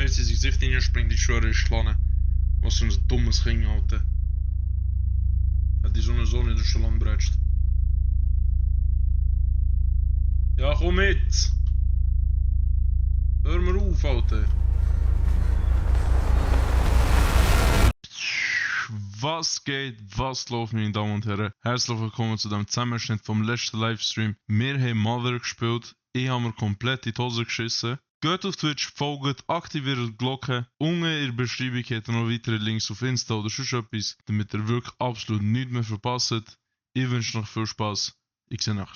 mir jetzt ins Gesicht reinspringt, ich schwöre, ich schlane. Was für ein dummes Ding, Alter. Hat die Sonne so nicht schon lang berätscht. Ja, komm mit! Hör mir auf, Alter! Was geht? Was läuft, meine Damen und Herren? Herzlich willkommen zu dem Zusammenschnitt vom letzten Livestream. Wir haben Mother gespielt. Ich habe mir komplett in die Hose geschissen. Geht auf Twitch, folgt, aktiviert die Glocke. Unten in der Beschreibung habt ihr noch weitere Links auf Insta oder sonst etwas, damit ihr wirklich absolut nichts mehr verpasst. Ich wünsche noch viel Spaß. Ich sehe nach.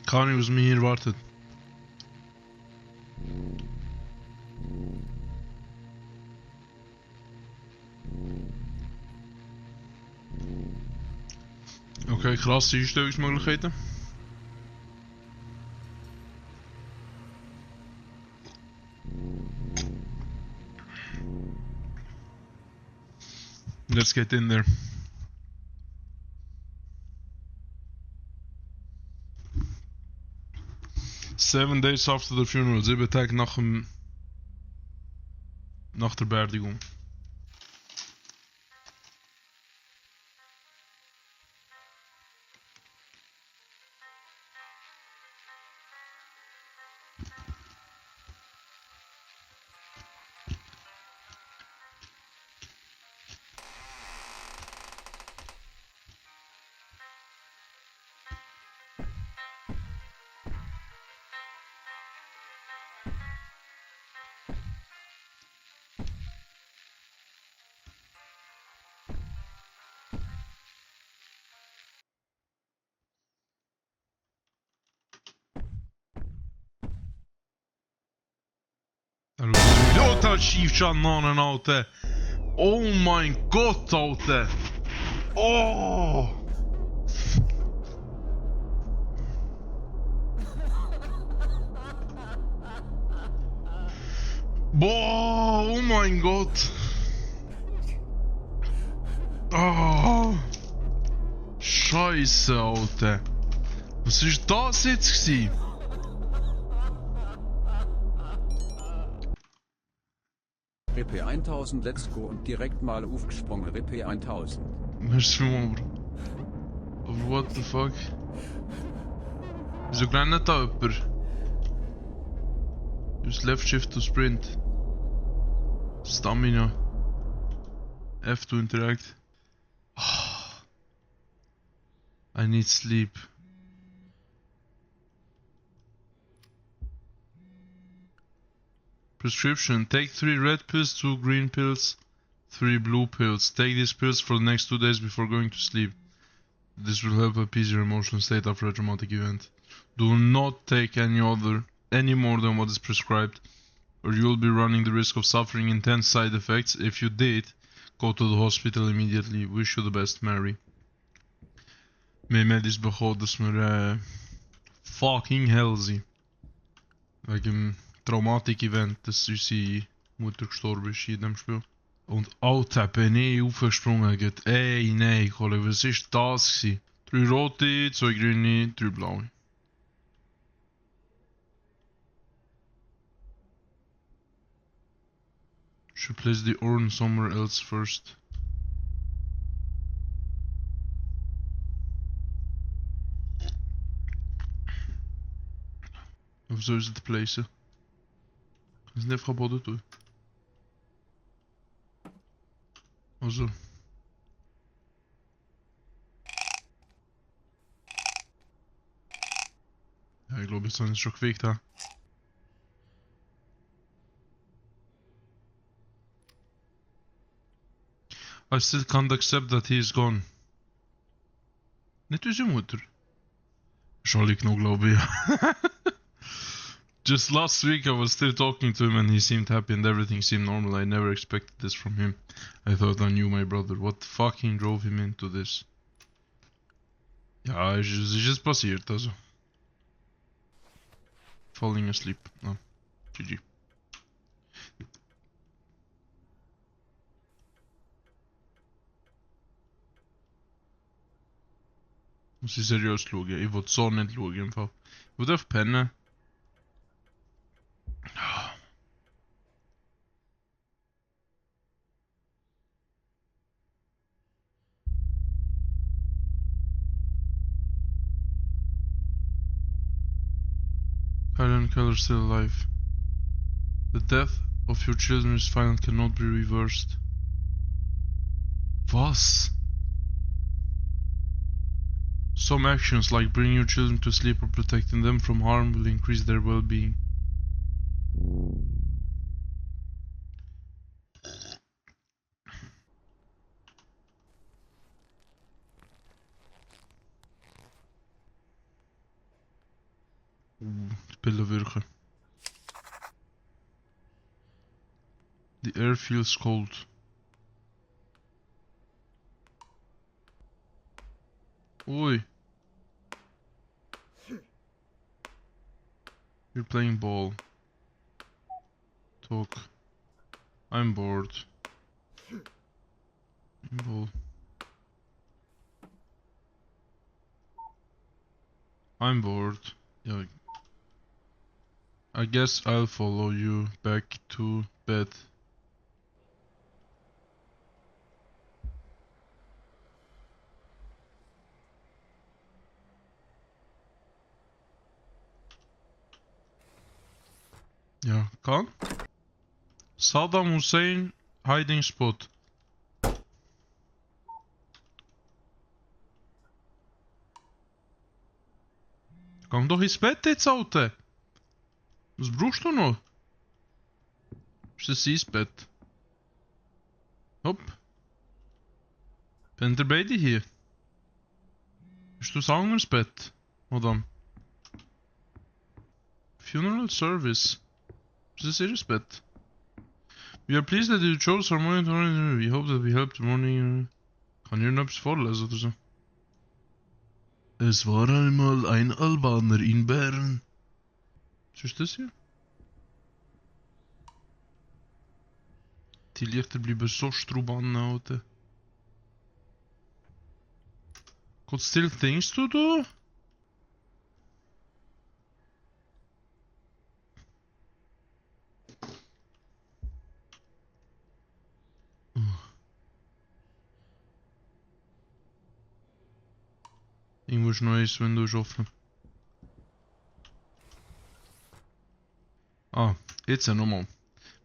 Keine Ahnung, was mich hier erwartet. Okay, krasse Einstellungsmöglichkeiten. Let's get in there. Seven days after the funeral, 7 Tage nach der Beerdigung. Total Schiefschaden an, Alter! Oh mein Gott, Alter! Oh! Boah, oh mein Gott! Oh! Scheiße, Alter! Was ist das jetzt gewesen? RP 1000, let's go und direkt mal aufgesprungen, RP 1000. Merci vielmals, Bro. Aber what the fuck? Wieso rennt da jemand? Use left shift to sprint. Stamina. F to interact. Oh. I need sleep. Prescription. Take 3 red pills, 2 green pills, 3 blue pills. Take these pills for the next 2 days before going to sleep. This will help appease your emotional state after a traumatic event. Do not take any more than what is prescribed, or you will be running the risk of suffering intense side effects. If you did, go to the hospital immediately. Wish you the best, Mary. Wir haben medis bekommen, dass wir fucking hell sind. Wegen dem Traumatik-Event, dass unsere Mutter gestorben ist in dem Spiel. Und Alter, bin ich aufgesprungen. Ey, nein, Kollege, was ist das gewesen? 3 rote, 2 grüne, 3 blaue. Should place the urn somewhere else first. Of zo is het te placen. Dat is net verboden toe. Oh zo. Ja, ich glaube, jetzt haben wir es schon gewegt, ha. I still can't accept that he is gone. Nicht unsere Mutter. Schon liegt noch, glaube ich. Just last week I was still talking to him and he seemed happy and everything seemed normal. I never expected this from him. I thought I knew my brother. What fucking drove him into this? Ja, es ist jetzt passiert, also. Falling asleep. No. GG. Muss ich seriös schauen. Ich will so nicht schauen im Fall. Ich will einfach pennen. Kylan Keller still alive. The death of your children is final, cannot be reversed. Was? Some actions like bringing your children to sleep or protecting them from harm will increase their well-being. Pillen werken. The air feels cold. Oi. You're playing ball. Talk. I'm bored. Ball. I'm bored. Yeah. I guess I'll follow you back to bed. Ja, kan. Saddam Hussein hiding spot. Gang doch ins Bett jetzt, Alter. Was brauchst du noch? Ist das sein Bett? Hopp. Pennt ihr beide hier? Ist das anderes Bett, Madame? Funeral Service. Ist das ihr Bett? We are pleased that you chose our morning to... We hope that we helped the morning... Kann ich noch etwas vorlesen oder so? Es war einmal ein Albaner in Bern. Was ist das hier? Die Lichter bleiben so straub an, Alter. Got still things to do? Irgendwo ist neues Window offen. Ah, jetzt ja nochmal.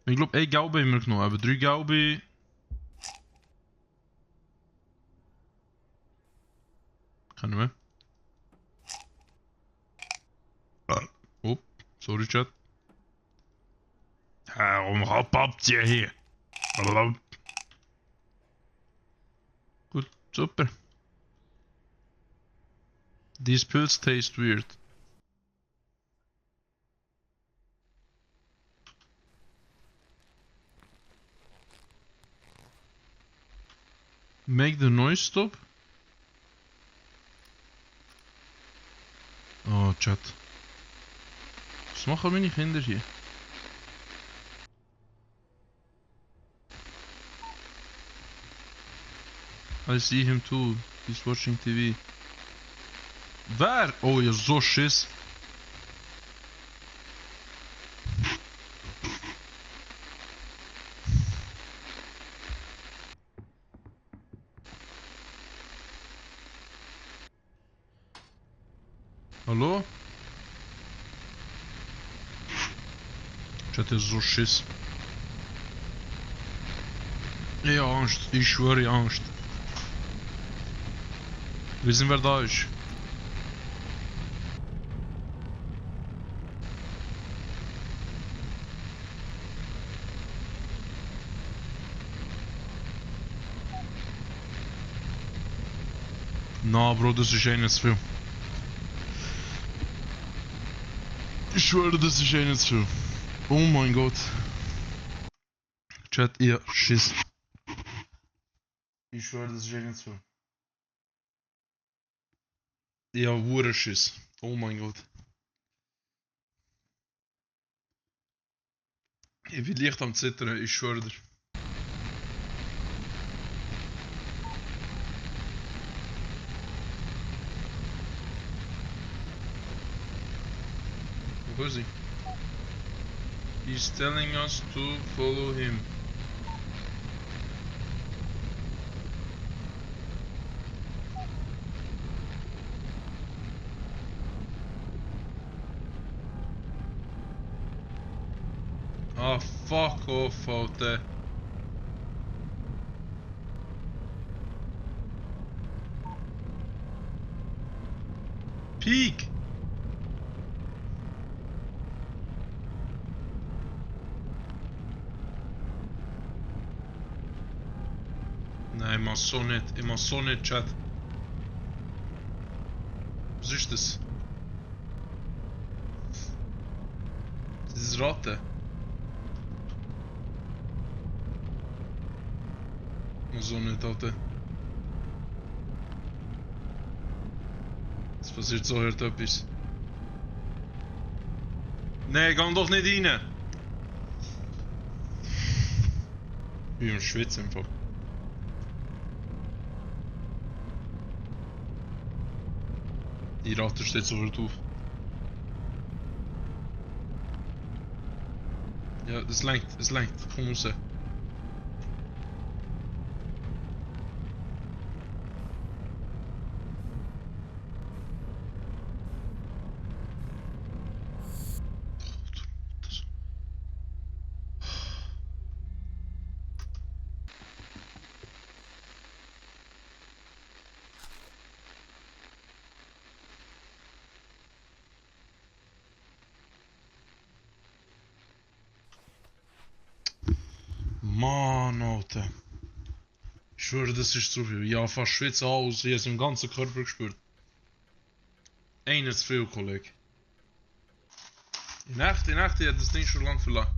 Ich glaube, eine Gaube haben wir genommen, aber 3 Gaube. Kann ich mehr. Oh, sorry, Chat. Warum habt ihr hier? Gut, super. These pills taste weird. Make the noise stop. Oh, Chat. Was machen meine Kinder hier? I see him too. He's watching TV. Wer? Oh, ja, so Schiss. Hallo? Ich hatte so Schiss. Ich habe Angst. Ich schwöre, ich habe Angst. Wissen, wer da ist? Na, Bro, das ist einer zu viel. Ich schwöre, das ist einer zu viel. Oh mein Gott. Chat, ihr Schiss. Ich schwöre, das ist einer zu viel. Ja, hure Schiss. Oh mein Gott. Ich bin leicht am Zittern, ich schwöre dir. Wo ist sie? He's telling us to follow him. Ah, fuck off, Alter. Peek! Nein, immer so nicht, Chat. Was ist das? Das ist Ratte. Immer so nicht, Alter. Es passiert so hart etwas. Nee, geh doch nicht rein! Ich bin am Schwitzen einfach. Die Ratte steht sofort auf. Ja, es lenkt. Komm raus. Mann, Alter. Ich schwöre, das ist zu viel. Ja, fast schwitze aus. Ich habe es im ganzen Körper gespürt. Einer zu viel, Kollege. In echt, ich habe das Ding schon lang verlassen.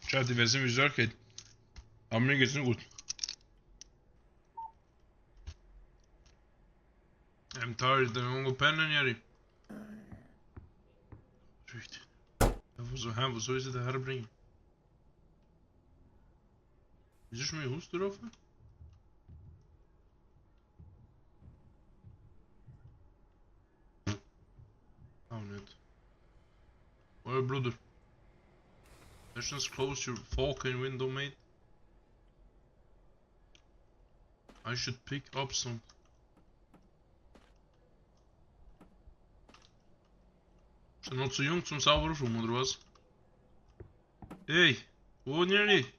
Chat, ich weiß nicht, wie es euch geht. Aber mir geht's nicht gut. I'm tired, I'm gonna pennen, Jerry. Richtig. Ja, wo soll ich sie da herbringen? Wieso ist mein Haus drauf? Auch nicht. Oh, Bruder. Just close your fucking window, mate. I should pick up some. Ist er noch zu jung zum sauber aufräumen, oder was? Hey, wo wohnt ihr nicht?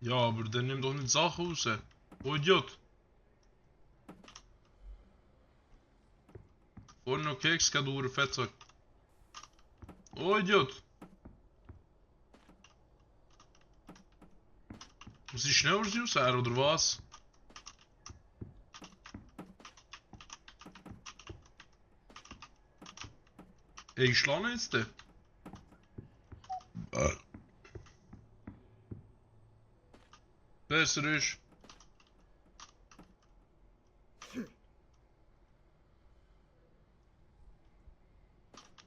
Ja, aber der nimmt doch nicht Sachen raus. Oh Idiot. Vorhin noch Keks, geht über Fettsack. Oh Idiot. Muss ich schneller raus, oder was? Ey, ich schlage jetzt den. Besser ist.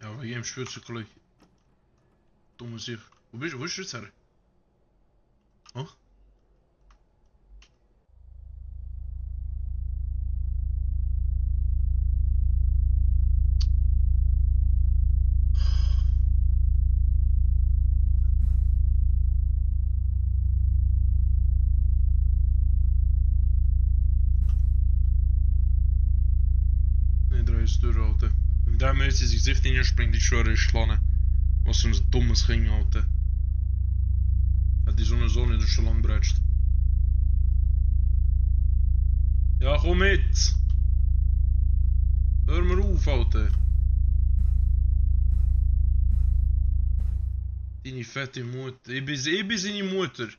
Ja, wegen dem Spielzeug. Dumme Sicht. Wo bist du? Wo ist du jetzt her? Oh? Nee, drei ist durch, Alter. Wenn der mir jetzt in sein Gesicht hineinspringt, ich schwöre, ich schlage. Was für ein dummes Kind, Alter. Hat die Sonne so nicht schon lang bretscht. Ja, komm mit! Hör mir auf, Alter. Deine fette Mutter. Ich bin seine Mutter.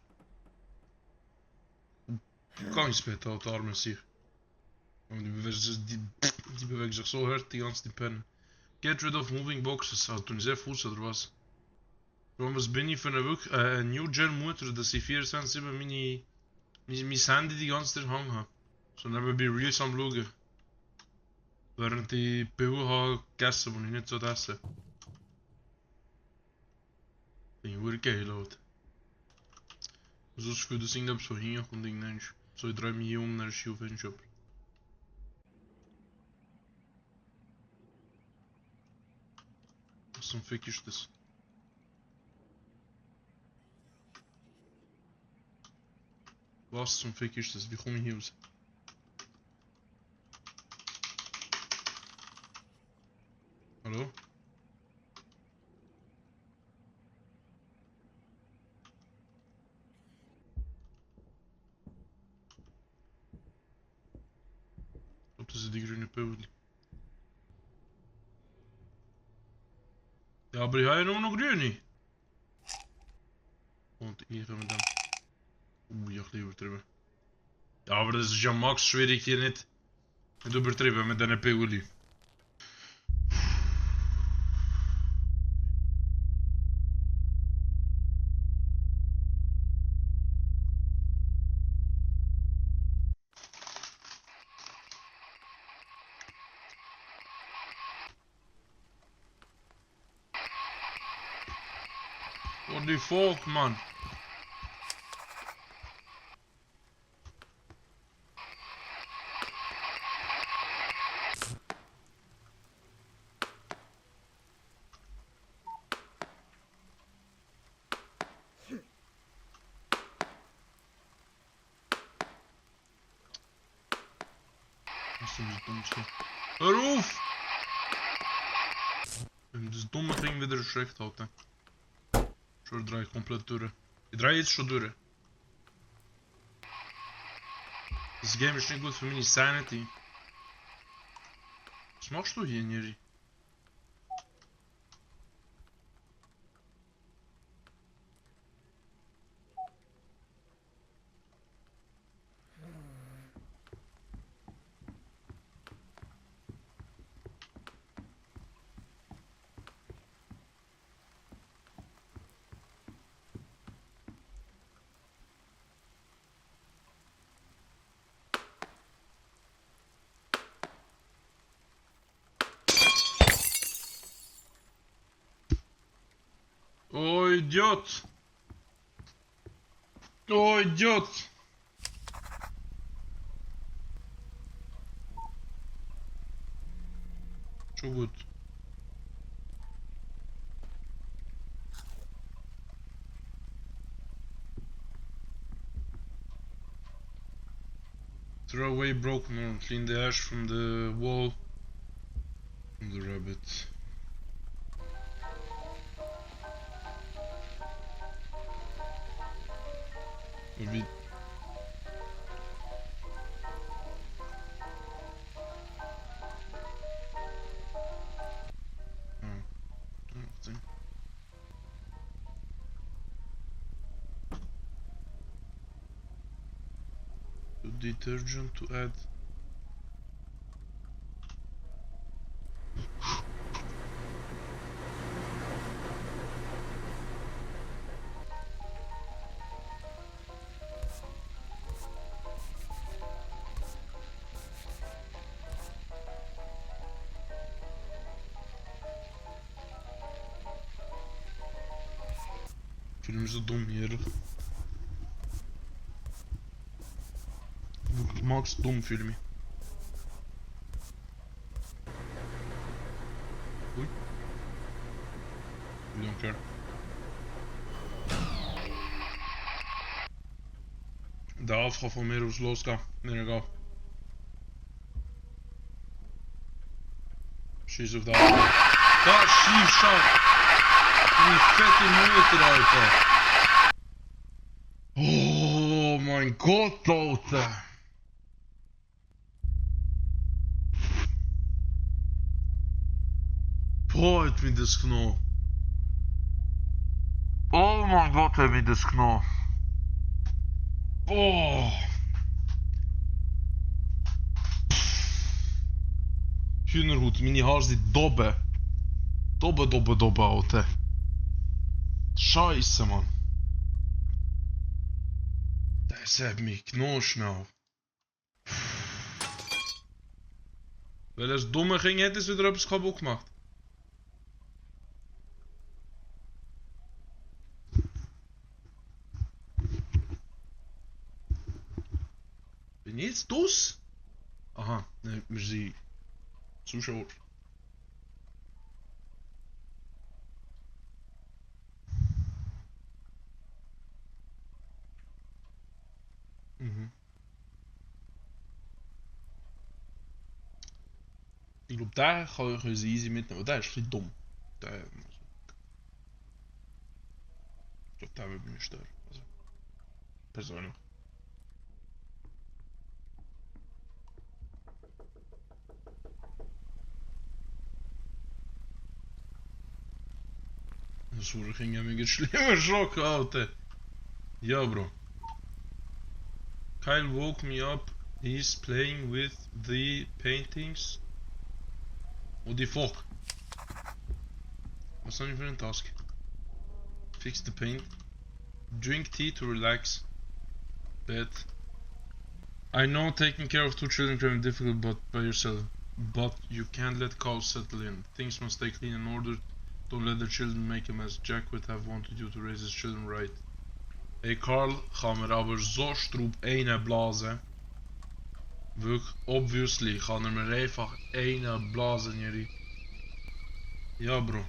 Kann ins Bett, Alter, arme sich. Und die bewegen sich so hart die ganze Zeit pennen. Get rid of moving boxes. Ah, tun sehr Fuß oder was? Warum, was bin ich für eine New Gen Mutter, dass ich 24/7 mein Handy die ganze Zeit hängen habe? So nebenbei Reels am schauen. Während ich PU habe gegessen, wo ich nicht so essen. Finde ich geil, Alter. Sonst für das irgendetwas so hinkommt, irgendwann. So in 3 Millionen, dann ist es auf jeden Shop. Was zum Fick ist das? Was zum Fick ist das? Wie komme ich hier raus? Hallo? Ich glaube, das sind die grünen Pöbel. Ja, aber ich habe ja nur noch grüne. Und ich habe mit dem. Ja, ein bisschen übertrieben. Ja, aber das ist ja max schwierig hier nicht übertrieben mit diesen Pöbel. What the fuck, man? Was ist denn das Dummste? Hör auf! Wenn das dumme Ding wieder erschreckt hat, dann. Schon drehe ich komplett durch. Ich drehe jetzt schon durch. Das Game ist nicht gut für meine Sanity. Was machst du hier, Neri? Oh, Idiot! Oh, Idiot! Schon gut. Throw away broken arm, clean the ash from the wall. From the rabbit. Maybe. Nothing. The detergent to add. Ich fühle mich so dumm hier. Ich mag's dumm, fühle mich. Ui. We don't care. De half gaat van meer als losgaan. Nee, egal. She's of the half. Dat schief shot. Die fette meter, Alter. Oh mein Gott, Alter. Boah, hat mich das genommen. Oh mein Gott, hat mich das genommen. Oh. Hühnerhut, meine Haare sind dobbe. Dobbe, Alter. Scheiße, Mann. Das hat mich genommen schnell. Weil es dumme ging, hätte es wieder etwas kaputt gemacht. Bin ich jetzt dus? Aha, ne, wir sind Zuschauer. Mhm. Ich glaube, den können sie easy mitnehmen, aber der ist ein bisschen dumm. Der, ich glaube, der würde mich nicht stören. Also, persönlich. Das ging ja mir schlimmer Schock, Alter. Ja, Bro. Kyle woke me up. He's playing with the paintings. What the fuck? What's on your task? Fix the paint. Drink tea to relax. Bed. I know taking care of two children can be difficult but by yourself. But you can't let chaos settle in. Things must stay clean in order. Don't let the children make a mess. Jack would have wanted you to raise his children right. Hey Carl, gaan we aber so stroep ene blazen. Wirklich, obviously, gaan er maar einfach ene blazen jullie. Ja bro.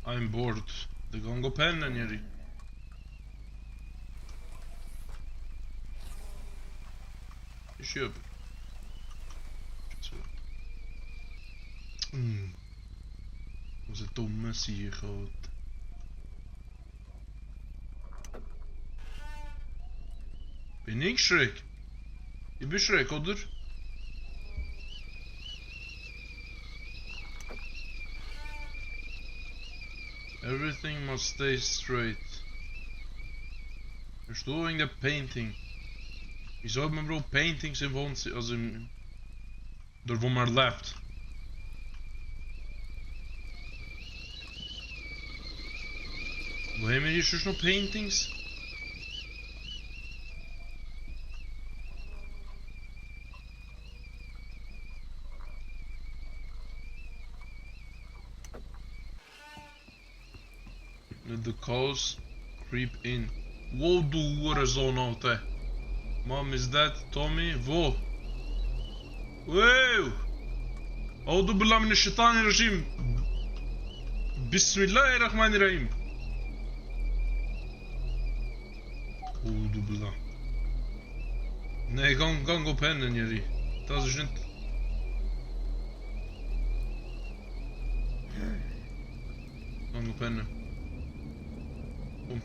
I'm bored. De gaan go pennen jullie. Is je op? Was een domme sier gehad. Ben ik Shrek? Je bent Shrek, oder? Everything must stay straight. You're doing the painting. Wieso hat man bro paintings im Wohnzimmer, also im... Dort wo man lebt. Wo haben wir hier schon noch paintings? Let the cows creep in. Wow, du Hurensohn, Alter. Mom, is that Tommy? Wo? Wow! أعوذ بالله من الشيطان الرجيم. بسم الله الرحمن الرحيم. أعوذ بالله. Nee, gang op hen, jullie. Dat is niet... Gang op hen. Kom.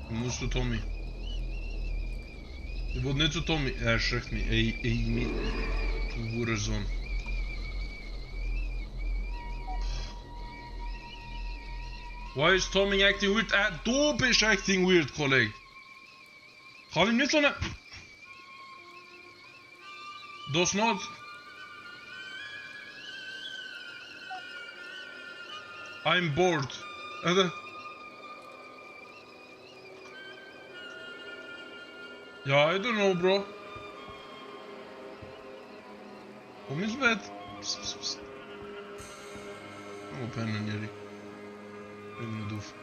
Je moest zu Tommy. Je wilt niet zu Tommy. Er schrikt me. Ey, Hurensohn. Why is Tommy acting weird? Du bist acting weird, colleague. Ga hem niet zo naar... Does not. I'm bored. Ja, I don't know, bro. Kom eens bed. Psst. Kom op hen en jullie. Ik ben niet doof.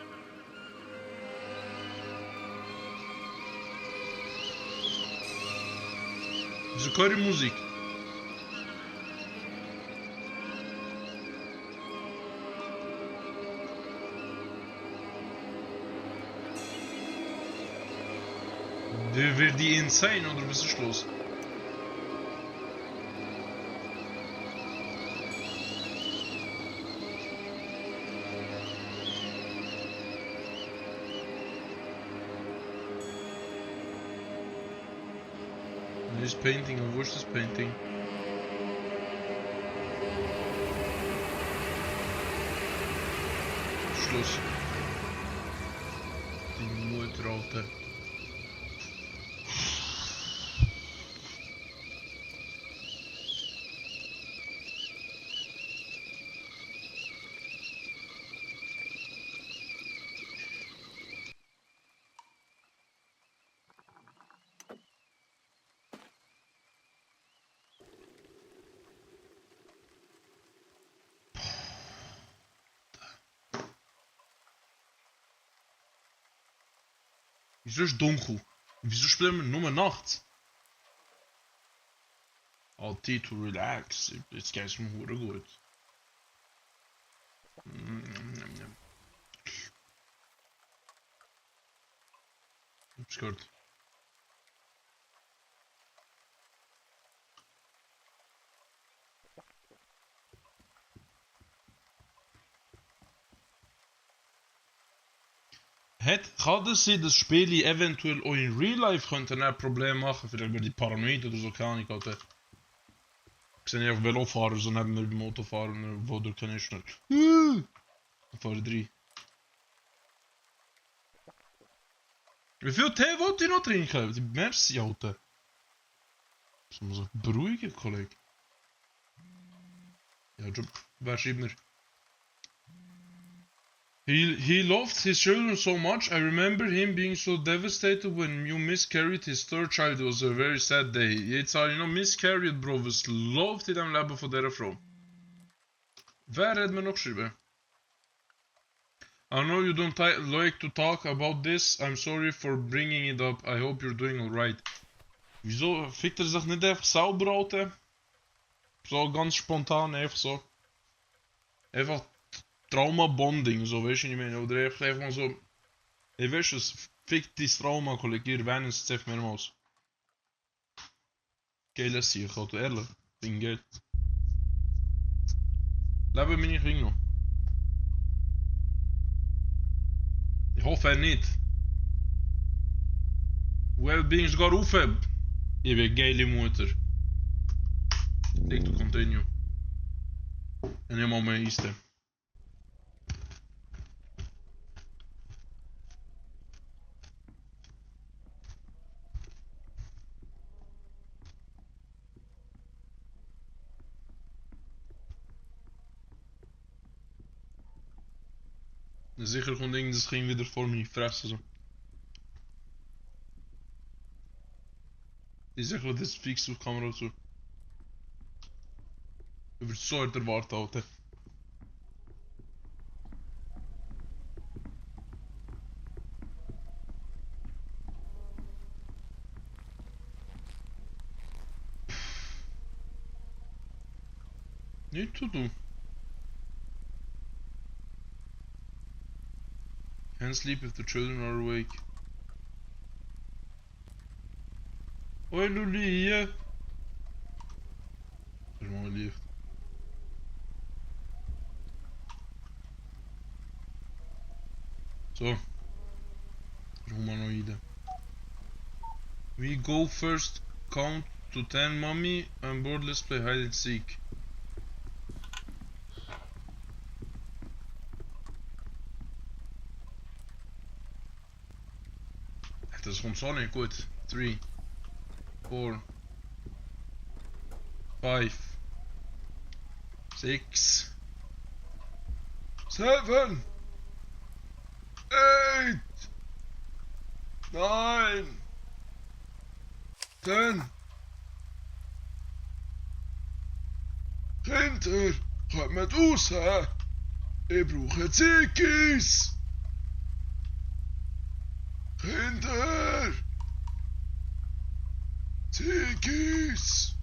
Ze curry muziek. Wird die insane oder was ist los? This painting, or what's this painting? Schluss. Die Mutter, Alter. Wieso ist dunkel? Wieso spielen wir nur nachts? All tea to relax. Jetzt geht's mir hure gut. Hab's gehört. Kann es sein, dass Spiele eventuell auch in Real Life könnten ein Problem machen? Vielleicht weil die paranoid oder so, keine Ahnung, Alter. Ich sehe einfach Velofahrer so neben mir beim Autofahren, wo du kannst schnell. Dann fahre ich rein. Wie viel Tee wollt ihr noch trinken? Merci, Alter. Das muss sich beruhigen, Kollege. Ja, Job. Wer schreibt mir? He loved his children so much. I remember him being so devastated when you miscarried his third child. It was a very sad day. Jetzt habe ich noch miscarried, Bro. Was läuft in dem Leben von dieser Frau? Wer hat mir noch geschrieben? I know you don't like to talk about this. I'm sorry for bringing it up. I hope you're doing alright. Wieso fickt er sich nicht einfach sauber, Alter? So ganz spontan, einfach so. Einfach Trauma-Bonding, so, weißt du, ich meine, oder einfach mal so, ey, weißt du, es fickt dein Trauma, Kollege, ihr erwähnt es jetzt mehrmals. Geil, das sehe ich, Alter, ehrlich, Ding geht. Leben meine Kinder noch? Ich hoffe er nicht. Wellbeing sogar auf. Ich bin geile Mutter. Click to continue. En helemaal mijn Easter. Sicher komt ding, dus ging weer voor me fressen zo. Die zegt wat is fix op camera zo. Je wordt zo hard erwaard altijd. Niet te doen. Can't sleep if the children are awake. Hoi Lulie! Er is mooi licht. Zo. Humanoïden. We go first, count to 10 mommy, I'm bored, let's play hide and seek. Het is gewoon zo niet goed. 3, 4, 5, 6, 7, 8, 9, 10. Kinder, gaat met ons, hè? Ik brauche het ziekenhuis. Kinder! Ziekenhuis!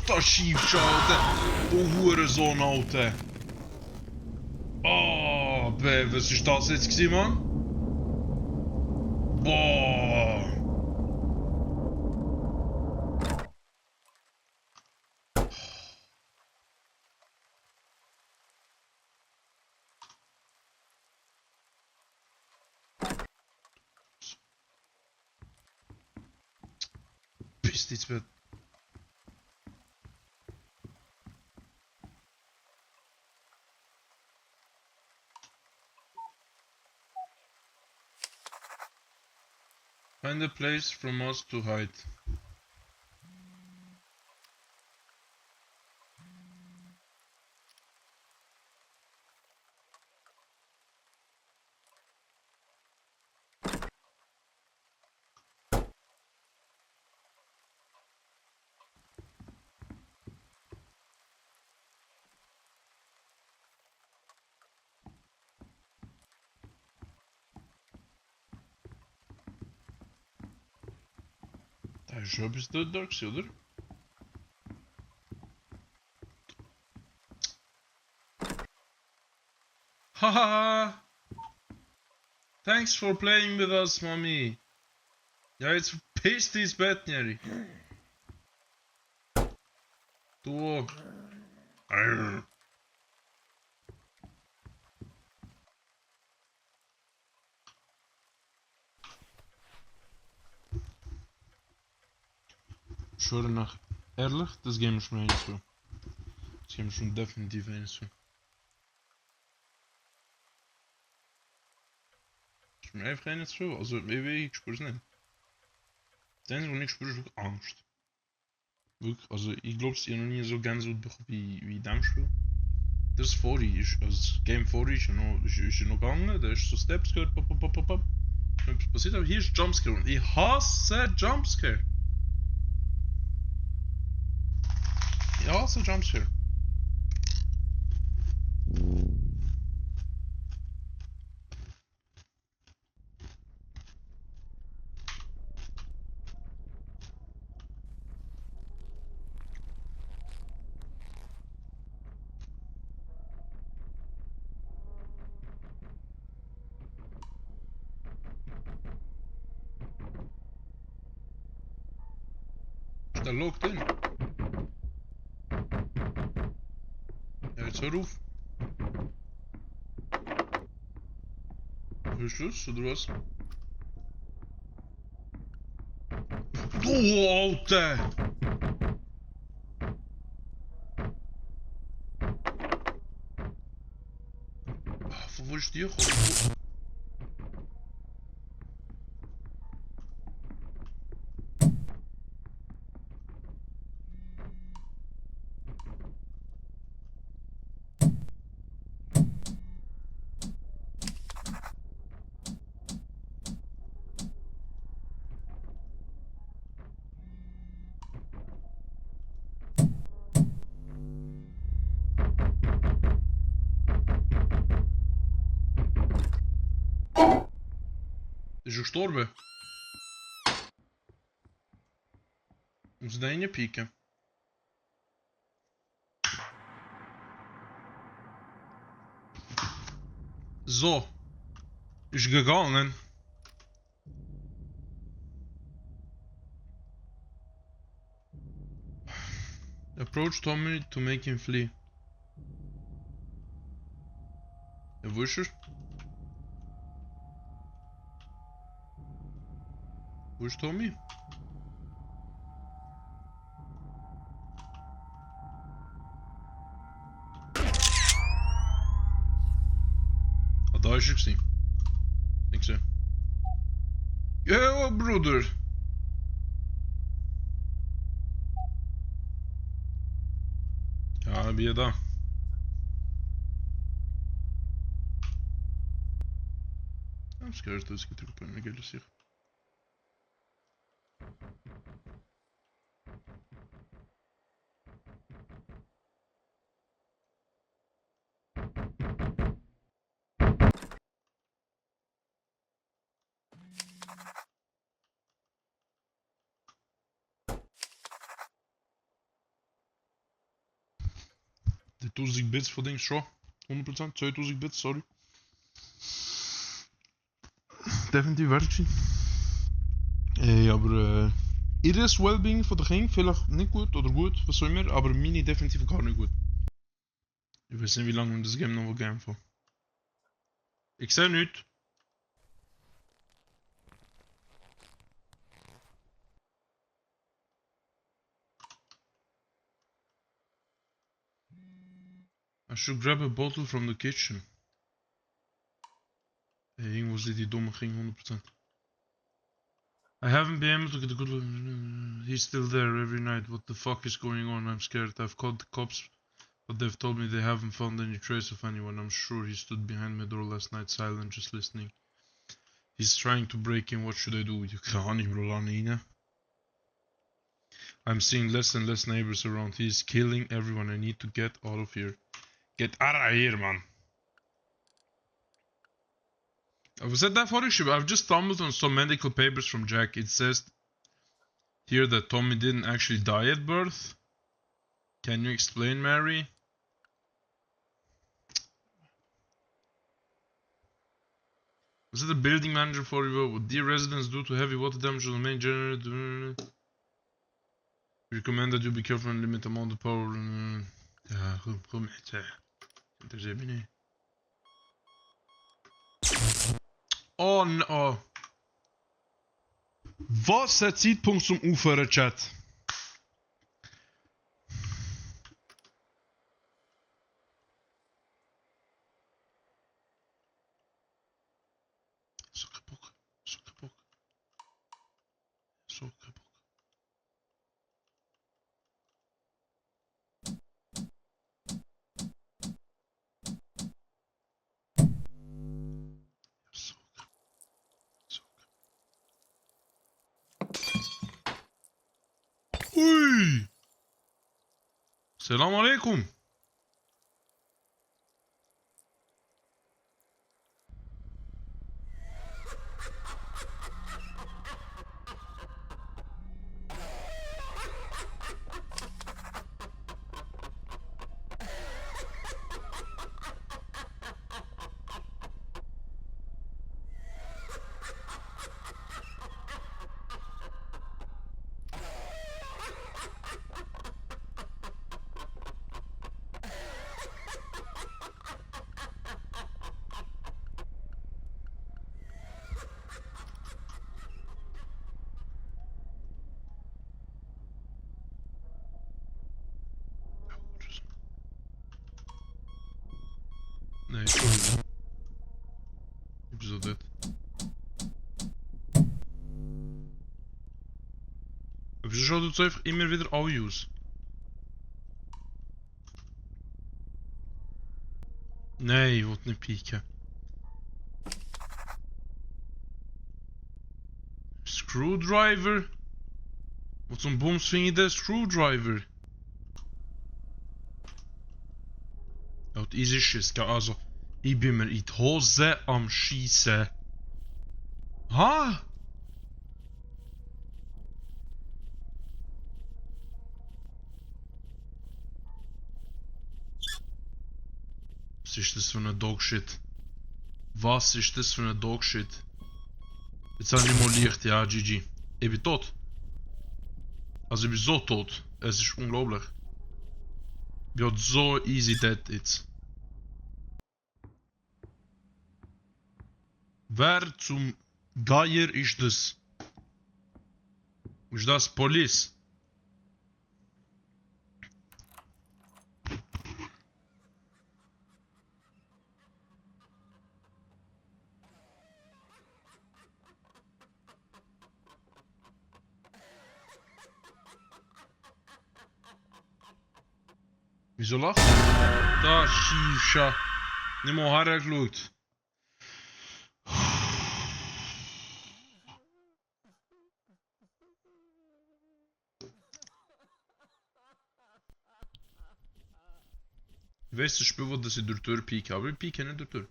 Dat is schiefschalten! Du Hurensohn, Alter! Oh, was ist das jetzt gewesen, Mann? Boah! Pist ins Bett. Find a place from us to hide. Job is the Dark Silver. Haha! Thanks for playing with us, mommy. Ja, jetzt verpiss dich ins Bett, Jerry. Du. Arr. Schwöre nach. Ehrlich, das geben wir schon eins zu. Das geben wir schon definitiv eins zu. Das ist mir einfach eins zu. Also, ich spüre es nicht. Das Einzige, was ich spüre, ist wirklich Angst. Wirklich, also ich glaube, ich habe noch nie so Gänsehaut bekommen wie in diesem Spiel. Das vorhin ist, also das Game vorhin ist ja noch gegangen, da ist so Steps gehört, pop, pop, pop, pop, pop. Etwas passiert, aber hier ist Jumpscare und ich hasse Jumpscare. Ich hasse Jumpscare. Ist der locked in? Ja, jetzt hör auf. Hörst du es, oder was? Du Alter! Von wo ist die gekommen? Ist er gestorben? Muss da reinpieken? So. Ist gegangen. Approach Tommy to make him flee. Ja, wo ist er? Wo ist Tommy? Ah, da ist er gewesen. Nicht gesehen. Ja, Bruder! Ja, bin da. I'm scared to skip through the game hier. De 1000 bits voor ding schon. 100%, 2000 bits, sorry. Definitiv werkt aber ihres Wellbeing von der King vielleicht nicht gut oder gut, was auch immer, aber meine definitiv gar nicht gut. Ich weiß nicht, wie lange wir das Game noch gehen von. Ich sehe nichts. I should grab a bottle from the kitchen. Irgendwo zit die domme ging 100%. I haven't been able to get a good look. He's still there every night. What the fuck is going on? I'm scared. I've called the cops, but they've told me they haven't found any trace of anyone. I'm sure he stood behind my door last night, silent, just listening. He's trying to break in. What should I do? You can't even. I'm seeing less and less neighbors around. He's killing everyone. I need to get out of here. Get out of here, man. Was that for issue? I've just stumbled on some medical papers from Jack. It says Hear that Tommy didn't actually die at birth? Can you explain, Mary? Was it the building manager for you? Dear residents, due to heavy water damage on the main generator, we recommend that you be careful and limit the amount of power. Ja, komm jetzt. Interessiert mich nicht. Oh no. Was ein Zeitpunkt zum Aufhören, Chat. So kein Bock. So kein Bock. So kein Bock. So kein So kein Hui! Selam alaikum. Nee, sorry. Ik ben zo dead. Wieso schaut het einfach immer wieder alle aus? Nee, ich will nicht pieken. Screwdriver? Wat zo'n booms vind je de Screwdriver? Ja, het is Schiss, also, ich bin mir in die Hose am Schießen. Ha? Was ist das für eine Dogshit? Was ist das für eine Dogshit? Jetzt habe ich mal Licht, ja, GG. Ich bin tot. Also ich bin so tot. Es ist unglaublich. Ich bin so easy dead jetzt. Wer zum Geier ist das? Ist das Police? Wieso lacht? Da, Shisha. Nicht mal hergeschaut. Ich weiß, das Spiel will, dass ich durch die Tür pieke, aber ich pieke nicht durch die Tür.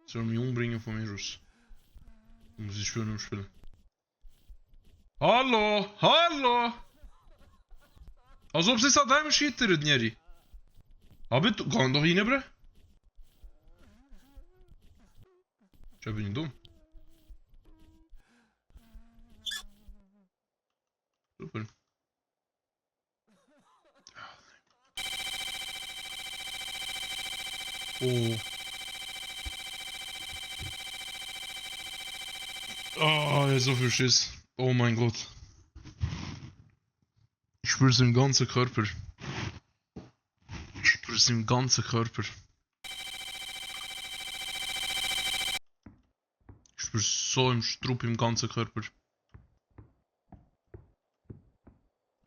Soll mich umbringen von mir aus. Muss ich Spiel nicht spielen. Hallo! Hallo! Als ob sie es an deinem scheitern, Njeri. Aber du geh doch rein, bre. Ich bin nicht dumm. Super. Oh. Oh, so viel Schiss. Oh mein Gott. Ich spüre es im ganzen Körper. Ich spüre es im ganzen Körper. Ich spüre es so im Strupp im ganzen Körper. Ich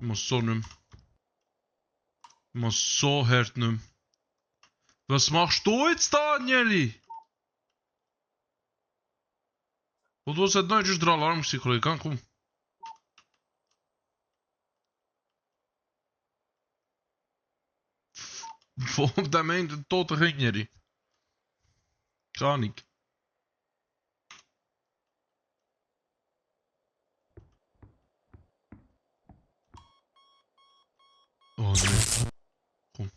muss so nicht mehr. Ich muss so hart nicht mehr. Was machst du jetzt, Danieli? Und du hast nicht der Alarm gewesen, Kollege. Komm. Von dem einen toten Ringjeri. Keine Ahnung. Oh nee. Komm.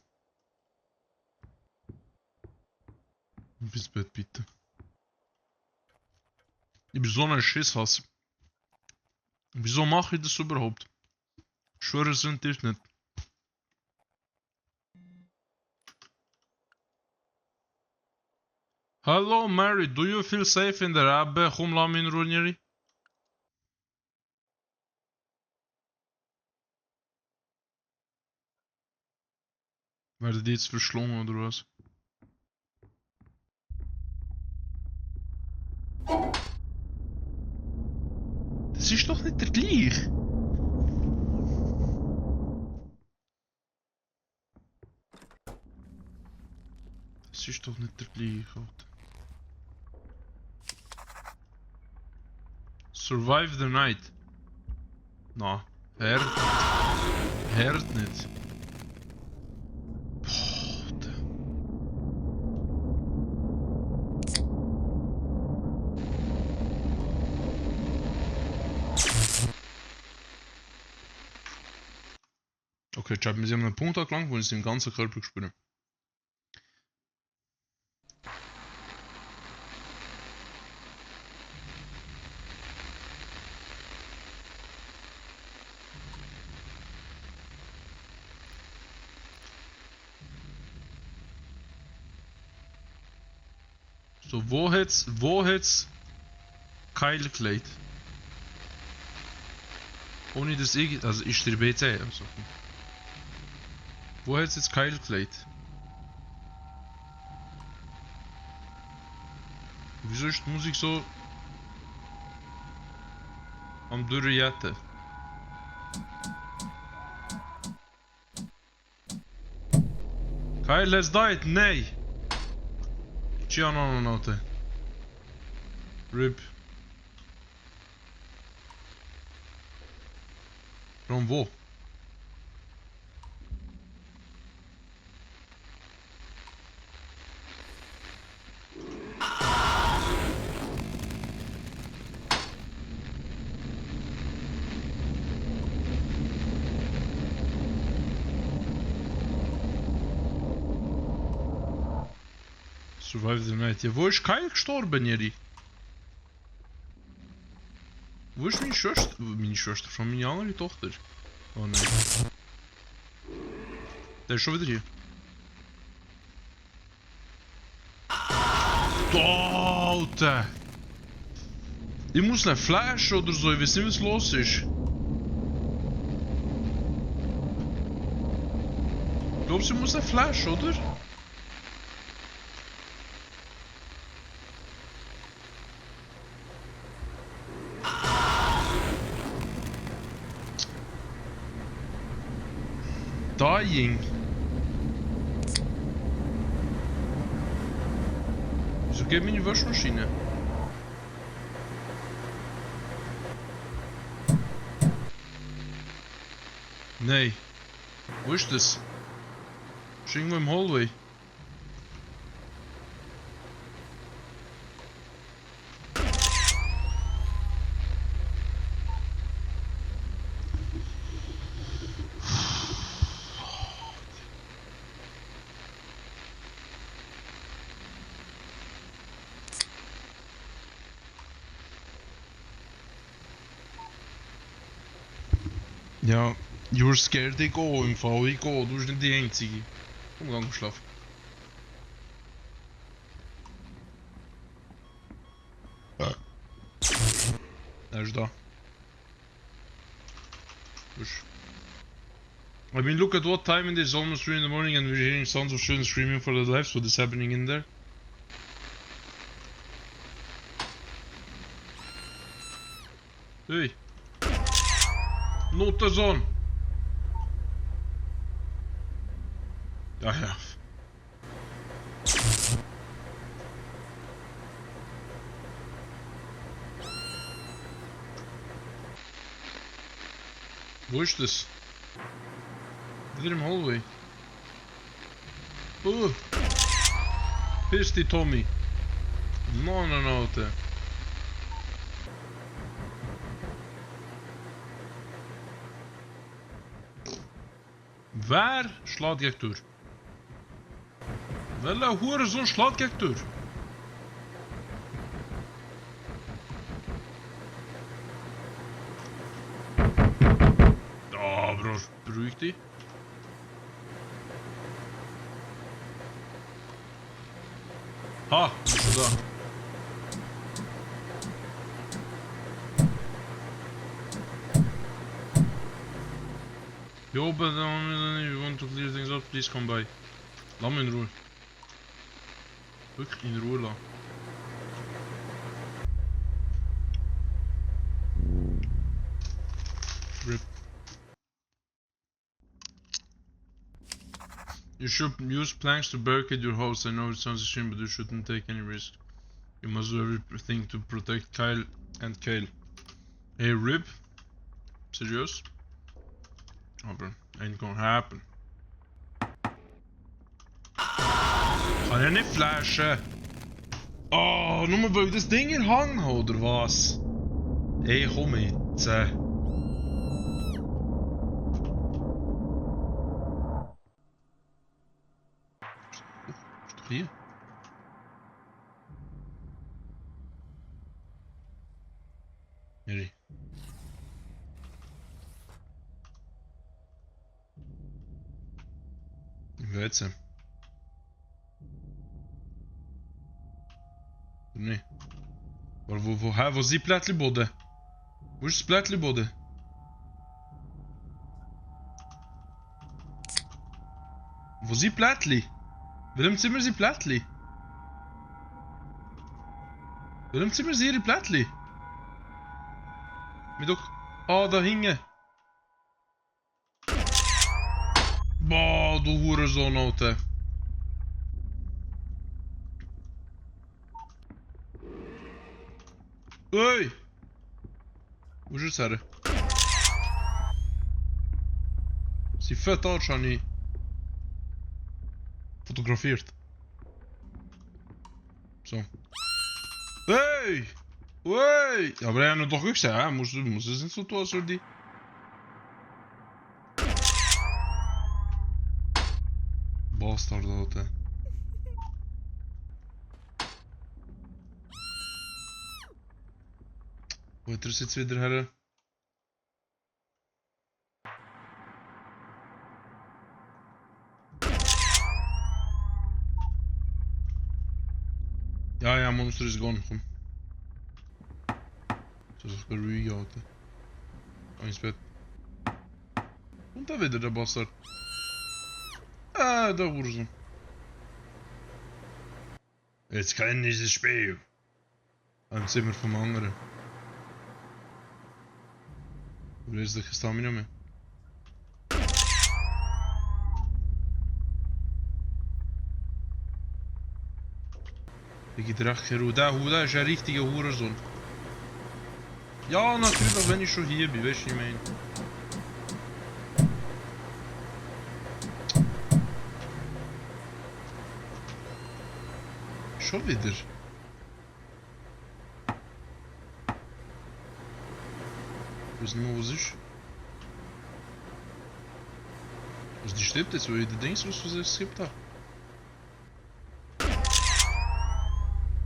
Ins Bett bitte. Ich bin so ein Schisshass. Wieso mache ich das überhaupt? Ich schwöre, es sind dich nicht. Hello Mary, do you feel safe in der Abbe? Komm, lass mich in Ruhe, Njeri. Werden die jetzt verschlungen oder was? Das ist doch nicht der gleiche. Das ist doch nicht der gleiche, Alter. Survive the night. Na, Herd nicht. Boah, okay, Chat, wir sind an einem Punkt angelangt, wo ich den ganzen Körper spüre. So, wo hat's Keil gelegt? Ohne das irgendwie, also ist der BC, also. Wo hat's jetzt Keil gelegt? Wieso ist die Musik so am Durchjetten? Keil has died, nee! Ciao, note. RIP. From wo? Survive the night. Ja, wo ist Kyle gestorben, Jeri? Wo ist meine Schwester? Meine Schwester, schon meine andere Tochter. Oh nein. Der ist schon wieder hier. Alter! Ich muss eine Flash oder so, ich weiß nicht, was los ist. Glaubst du, ich muss eine Flash, oder? Dying. Wieso geht meine Waschmaschine? Nein. Wo ist das? Ist irgendwo im Hallway. Ja, you're scared, ich gehe im Fall, ich gehe, du bist nicht die Einzige. Komm, geh schlafen. Er ist da. Wusch. I mean, look at what time it is, almost 3 in the morning and we're hearing sounds of children screaming for their lives. What is happening in there? Hey! Not the zone! Ja, ja. Wo ist das? Wieder im Hallway. Oh! Piss die Tommy! Nein, Alter! Wer schlägt gegen durch? Welcher Hurensohn schlägt gegen durch? Ah, Bro, beruhig dich. Ha, bist du da? Yo, but if you want to clear things up, please come by. Lass mich in Ruhe. Wirklich in Ruhe lassen. RIP. You should use planks to barricade your house. I know it sounds extreme, but you shouldn't take any risk. You must do everything to protect Kyle and Kale. Hey, RIP? Serious? Oh, bro. Ain't gonna happen. Kann jag nicht flashen? Oh, nur weil ich das Ding in den Hang habe, oder was? Ey, komm jetzt. Ist doch hier. Mary. Im WC. Nee. Aber wo sind die Plättchenboden? Wo ist das Plättchenboden? Wo sind die Plättchen? Warum Zimmer sind Plättchen? Warum Zimmer sind ihre Plättchen? Mir doch... Ah, da hinten. Boah, du Hurensohn, Alter. Hey! Wo ist jetzt her? Sie fett anscheinend fotografiert. So. Hey! Hey! Ja, aber er hat doch gesagt, muss es nicht so tun, als die. Bastard, Alter. Wo hat er es jetzt wieder her? Ja, Monster is gone, komm. So, ich beruhigen, Alter. Geh ins Bett. Und da wieder der Bastard. Ah, da Hurensohn. Jetzt kann ich dieses Spiel. Ein Zimmer vom anderen. Oder ist das Stamina mehr? Der geht recht herum. Der ist ein richtiger Hurensohn. Ja, natürlich, wenn ich schon hier bin, weißt du, ich meine. Schon wieder. Ich weiß nicht mehr, was ist. Was die stirbt jetzt, weil ich den Dings was ich skippt habe.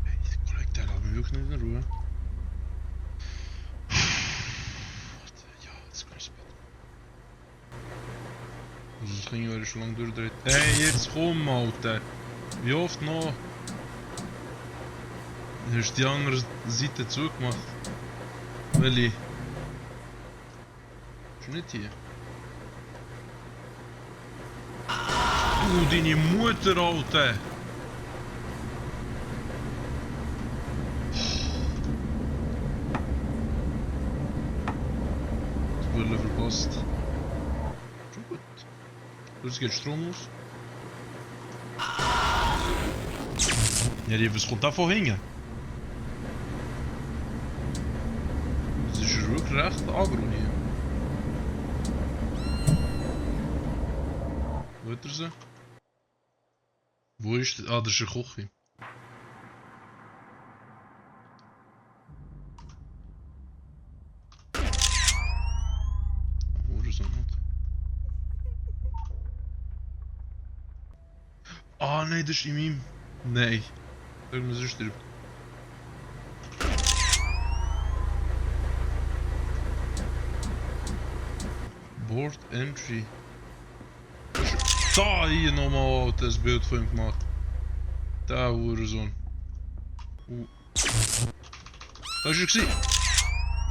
Hey, der Kollege, der lässt mich wirklich nicht in Ruhe. Warte, ja, jetzt kann ich ins Bett. Also das Ding wäre schon lange durchdreht. Hey, jetzt komm, Alter. Wie oft noch? Du hast die andere Seite zugemacht. Welche? Ist nicht hier. Deine Mutter, Alter! Die Welle verpasst. Schon gut. Jetzt geht Strom aus. Ja, was kommt da von hinten? Das ist wirklich recht agro hier. Wo hat er sie? Wo ist das? Ah, das ist eine Küche. Wo ist er nicht? Nein, das ist in meinem... Nein. Sag mal, sonst stirbt. Board Entry. Da hier nochmal das Bild von ihm gemacht. Da Hurensohn. Da ist er gesehen.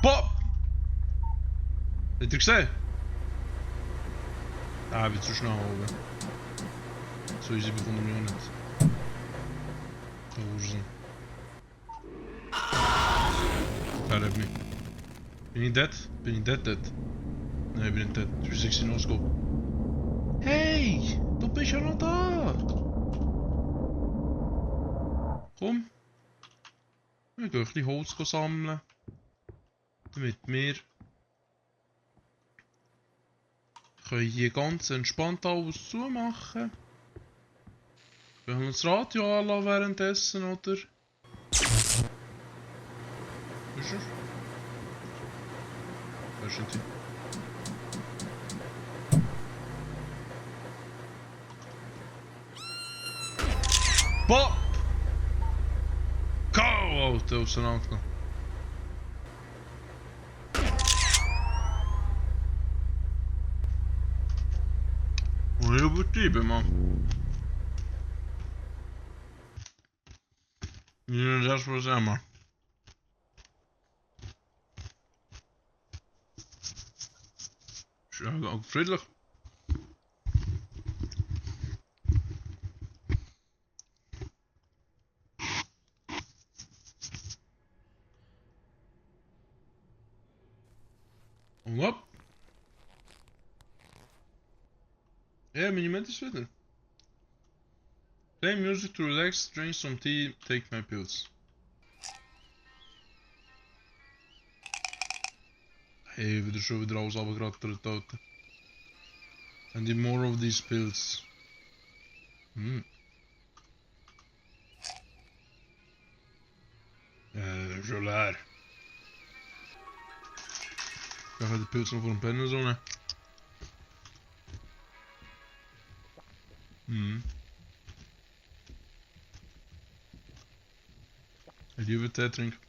Pop! Hat er gesehen? Ah, ich bin zu schnell oben. So easy bekommen wir auch nicht. Da Hurensohn. Der hat mich. Bin ich dead? Bin ich dead? Nein, ich bin nicht dead. 360 No-Scope. Hey! Du bist ja noch da! Komm! Wir gehen ein bisschen Holz sammeln. Damit wir können hier ganz entspannt alles zumachen. Wir haben das Radio anlassen währenddessen, oder? Ist er? Da ist er. Boah! Kau! Alter, auseinandergenommen. Und übertrieben, Mann. Ja, das was immer. Ist ja auch friedlich. Und was? Ja, Minimum ist wieder. Play music to relax, drink some tea, take my pills. Hey, wieder schon wieder alles runtergerattert, Alter. And the more of these pills. Ja, schon leer. Ich ga de pils nog voor een pennen zo, ne? Die Überzeit trinken.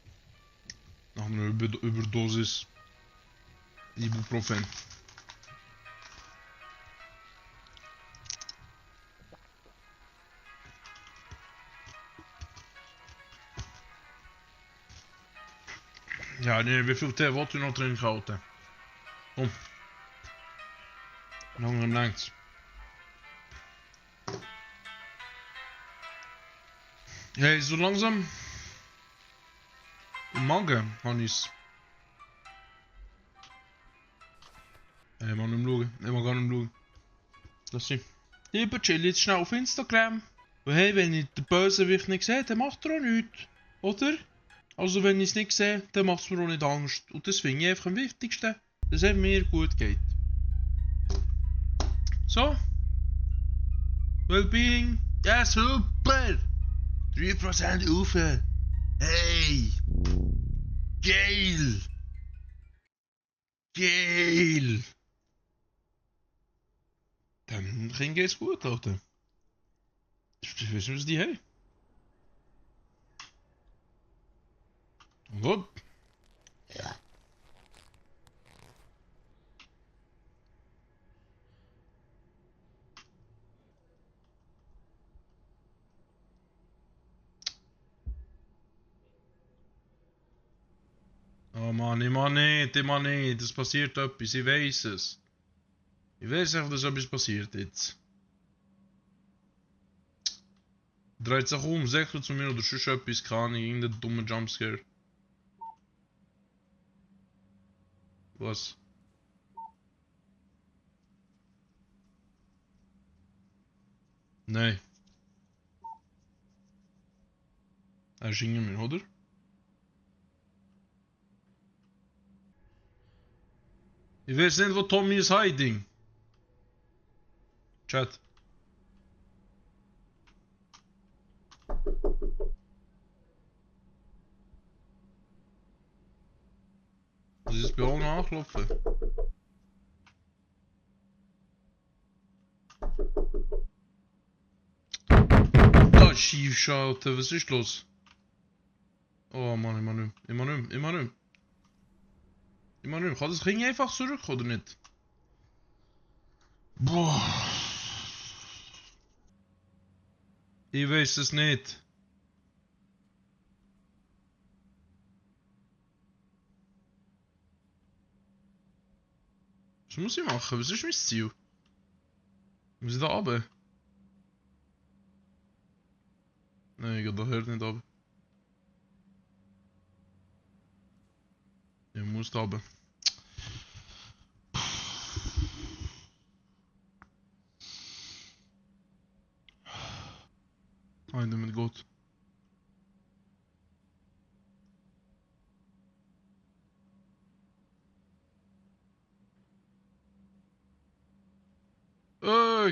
Nach einer Überdosis Ibuprofen. Ja, nee, wie viel Tee wilt u nog drinken, Alter? Kom. Langer langs. Hey, so langsam. Magen, Hannes. Hey, man, hem schauen. Hey, man kann hem schauen. Lass sie. Lieber chill jetzt schnell auf Instagram. Und hey, wenn ich den Bösewicht nicht sehe, dann macht er auch nichts. Oder? Also wenn ich es nicht sehe, dann macht es mir auch nicht Angst. Und das finde ich einfach am wichtigsten, dass es mir gut geht. So. Wellbeing. Ja, super. 3% auf. Hey. Geil. Geil. Dem Kind geht's gut, Alter. Ich weiß nicht, was die haben. Gut. Ja. Oh Mann, immer nicht. Das passiert etwas, ich weiß es. Ich weiß einfach, dass etwas passiert jetzt. Dreht sich um, sagt er zu mir oder sonst etwas, keine Ahnung, irgendein dummer Jumpscare. Was? Nein. Er ist hinter mir, oder? Ich weiß nicht, wo Tommy ist hiding. Chat. Das ist bei allen nachklopfen. Schiefschalter, was ist los? Oh Mann, immer nicht. Immer nicht. Immer nicht. Immer nicht. Kann das Kind einfach zurück oder nicht? Boah. Ich weiß es nicht. Was muss ich machen? Was ist mein Ziel? Muss ich da runter? Nein, ich gehe da nicht runter. Ich muss da runter. Nein, damit geht.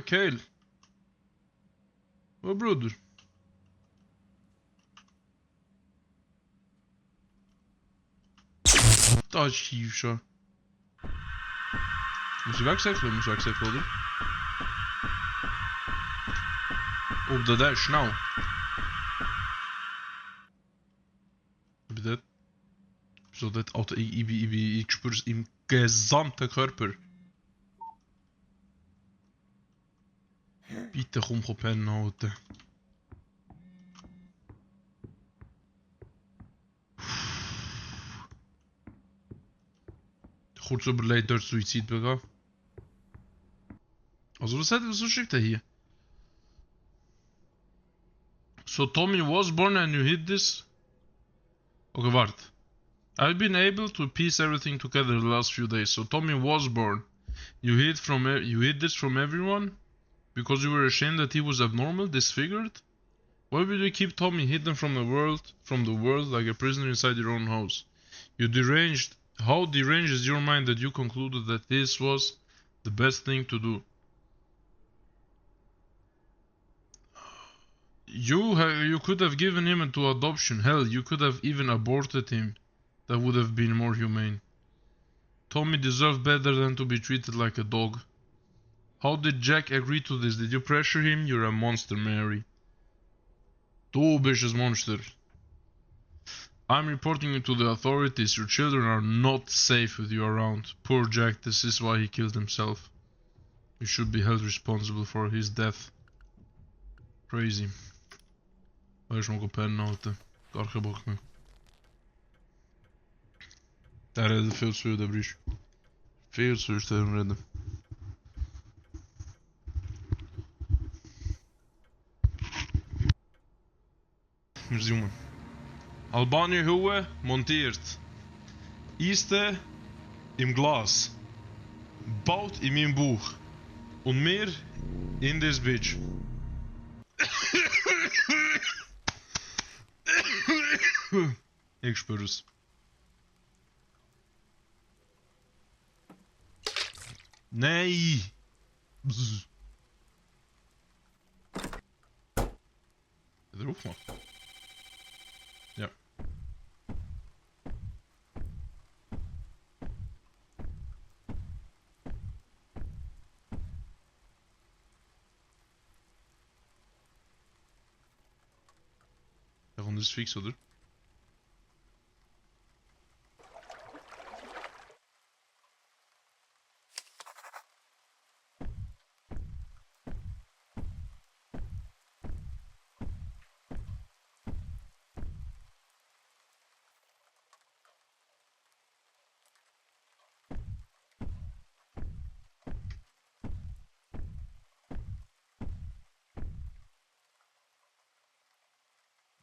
Kale. Oh, Bruder. Da ist Schiefschal. Muss ich wegsäckeln? Muss ich wegsäckeln, oder? Oh, der ist schnell. Ich bin dort. So, dort, Alter, ich spüre es im gesamten Körper. Bitte komm pennen, Alter. Kurz überlegt, dort Suizid begehen. Also, was steht da hier? So, Tommy was born and you hid this? Okay, warte. I've been able to piece everything together the last few days. So, Tommy was born. You hid this from everyone? Because you were ashamed that he was abnormal, disfigured? Why would you keep Tommy hidden from the world like a prisoner inside your own house? You deranged. How deranged is your mind that you concluded that this was the best thing to do? You could have given him into adoption. Hell, you could have even aborted him. That would have been more humane. Tommy deserved better than to be treated like a dog. How did Jack agree to this? Did you pressure him? You're a monster, Mary. Du bist ein Monster. I'm reporting you to the authorities. Your children are not safe with you around. Poor Jack, this is why he killed himself. You should be held responsible for his death. Crazy. Weißt du, mal pennen, Alter. Gar keinen Bock mehr. Der redet viel zu viel, der Brisch. Viel zu viel reden. Wir zoomen. Albanië Huwe montiert. Eiste im Glas. Baut in meinem Buch. Und mehr in this bitch. Ich spüre es. Nein! Bzz. Drauf machen. Ja. Der Runde ist fix, oder?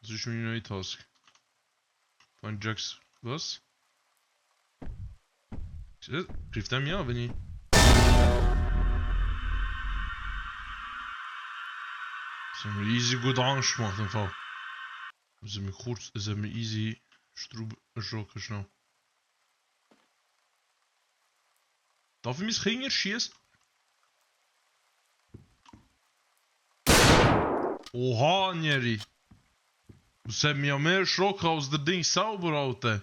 Das ist schon eine neue Task. Find Jacks. Was? Trifft er mich an, wenn ich. Das hat mir easy gut Angst gemacht im Fall. Das hat mir easy Strub erschrocken schnell. Darf ich mein Kind erschießen? Oha, Njeri! Das hat mich ja mehr erschrocken als der Ding selber, Alter.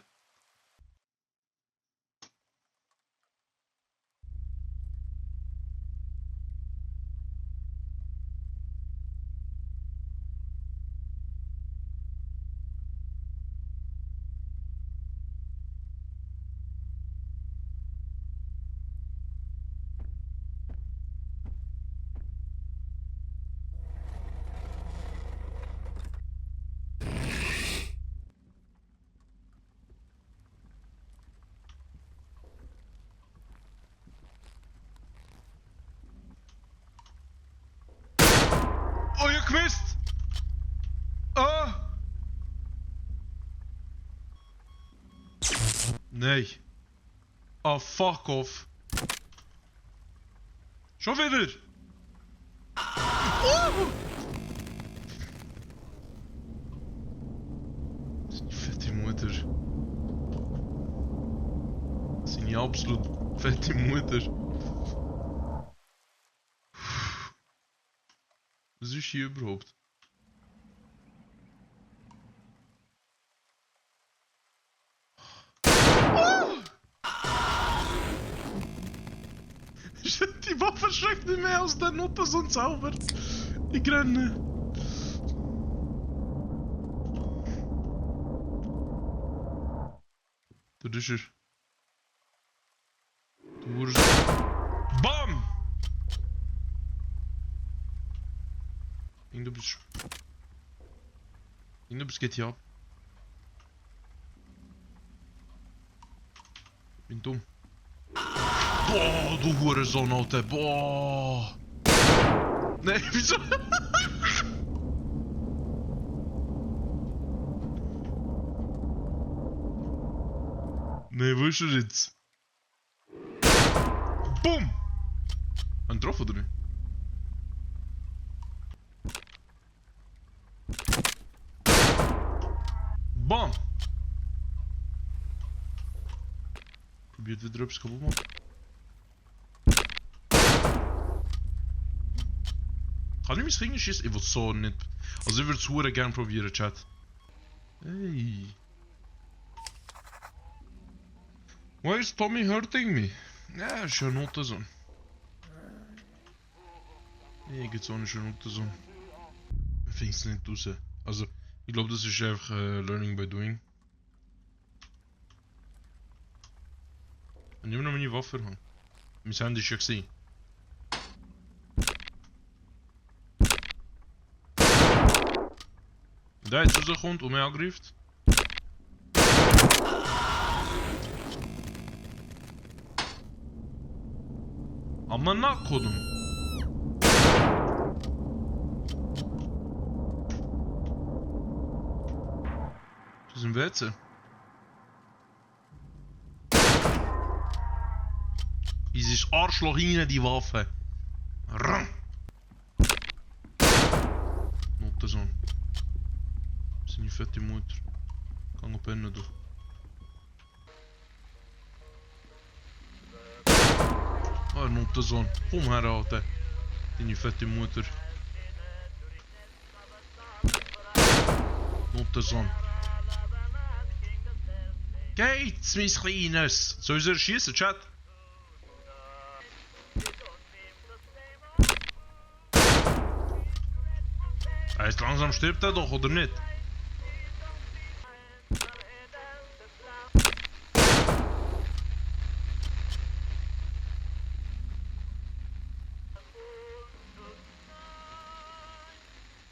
Nein. Ah, fuck off. Schon wieder! Seine fette Mutter. Seine absolut fette Mutter. Was ist hier überhaupt? Die Waffe schreckt nicht mehr aus der Note, sonst zaubert. Ich renne. Da ist er. Du Wurst. BAM! Irgendwas geht hier ab. Ich bin dumm. Boah, du Hurensohn, Alter. Boah. Nee, wieso? Nee, wo ist er jetzt? Boom! Ein Drauf oder nicht? Bam! Probiert wieder etwas kaputt machen. Kann ich mein Finger schießen? Ich will so nicht. Also ich würde es hure gerne probieren, Chat. Hey. Why is Tommy hurting me? Ja, ist ja not so. Nee, geht's auch nicht schon not so. Ich find's nicht raus. Also, ich glaube, das ist einfach Learning by Doing. Und immer noch meine Waffe haben. Mein Handy ist ja gesehen. Wenn der jetzt rauskommt und mich angreift. Amma nachkommen. Das ist ein WC. Dieses Arschloch hinein, die Waffe. Rrrr. Notensohn. Seine fette Mutter. Kann auch pennen, du. Ah, Notensohn. Komm her, Alter. Deine fette Mutter. Notensohn. Geht's, mein Kleines? Soll ich schießen, Chat? Heißt langsam stirbt er doch, oder nicht?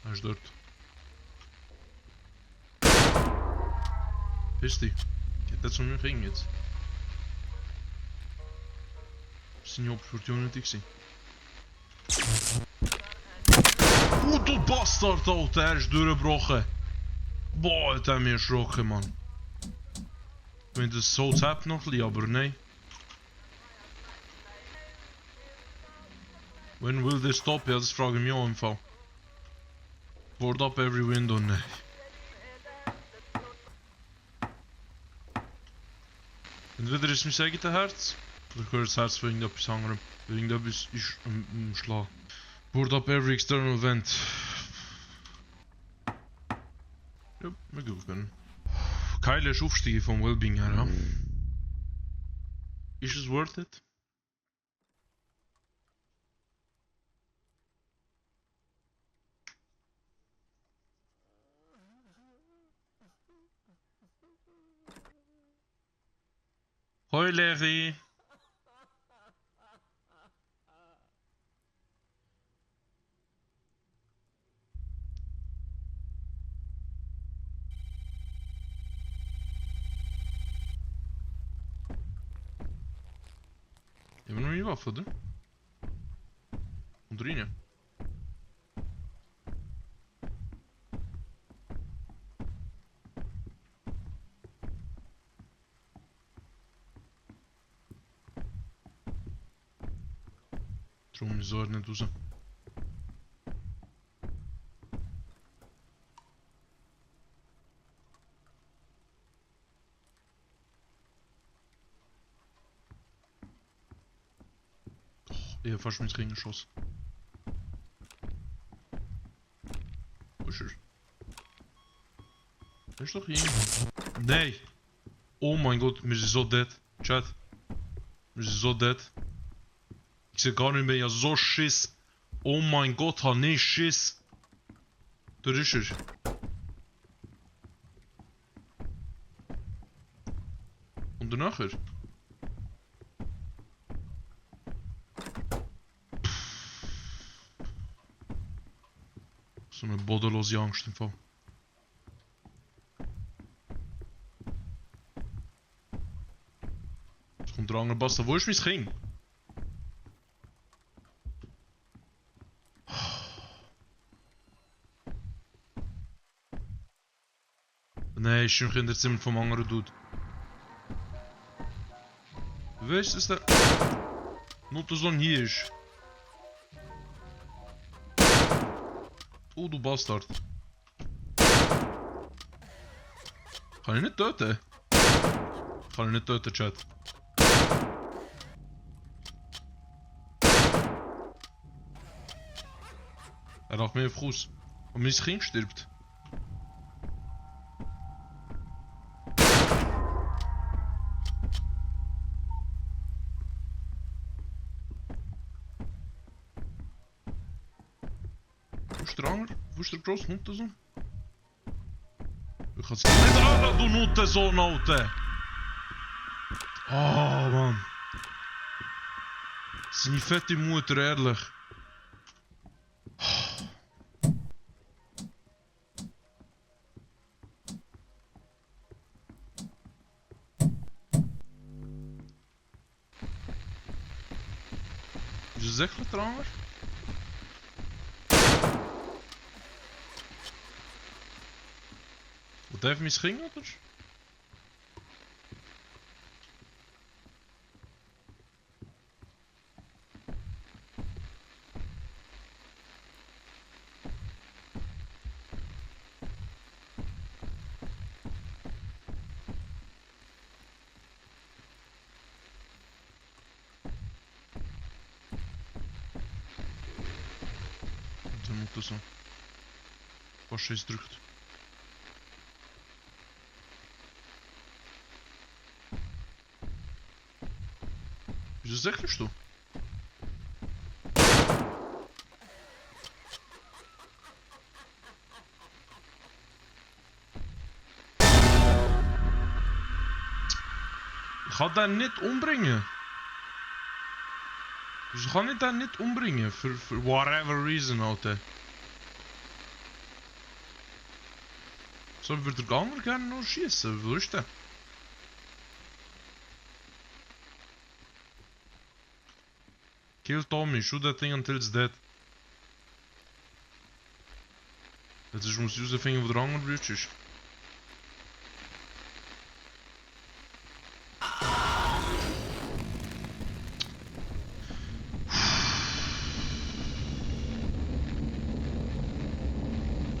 Er ist dort. Piss dich. Geht das von mir hin jetzt? Das war seine Opportunity gewesen. Oh, du Bastard, Alter, er ist durchgebrochen. Boah, hat er mich erschrocken, Mann. Ich meine, das Soul Tap noch ein bisschen, aber nein. When will this stop? Ja, das frage ich mich auch im Fall. Board up every window, nein. Entweder ist es mein eigenes Herz, oder ich höre das Herz von irgendetwas anderem. Irgendetwas ist am Schlag. Board up every external vent. Ja, wir gucken. Keile ist Aufstieg vom Wellbeing her, ja. Ist es worth it? Hoi Larry! Hebben we nog niet Waffe, oder? Und rein. Darum ist er nicht raus. Ich hab fast mit Ring geschossen. Wo ist er? Er ist doch hier. Nein! Oh mein Gott, wir sind so dead. Chat. Wir sind so dead. Ich seh gar nicht mehr, ich hab so Schiss. Oh mein Gott, hab nicht Schiss. Da ist er. Und danach? So eine bodenlose Angst im Fall. Jetzt kommt der andere Bastard. Wo ist mein Kind? Nein, ist im Kinderzimmer vom anderen Dude. Du weißt, dass der Nuttersohn hier ist. Oh, du Bastard. Kann ich nicht töten? Kann ich nicht töten, Chat. Er lacht mir einfach aus. Und mein Kind stirbt. Wo ist der andere? Wo ist der grosse Nuttersohn? Ich kann es nicht anlassen, du Nuttersohn, Alter! Ah, Mann. Seine fette Mutter, ehrlich. Is het echt trouwens? Wat heeft misschien anders? Dan moet tussen. Als je iets drukt. Is het echt niet zo? Ich kann den nicht umbringen. Dus kann ich den nicht umbringen. Für whatever reason, Alter. So, würde der Ganger gerne noch schießen. Wo ist der? Kill Tommy, shoot that thing until it's dead. Jetzt muss ich rausfinden, wo der andere Bridge ist.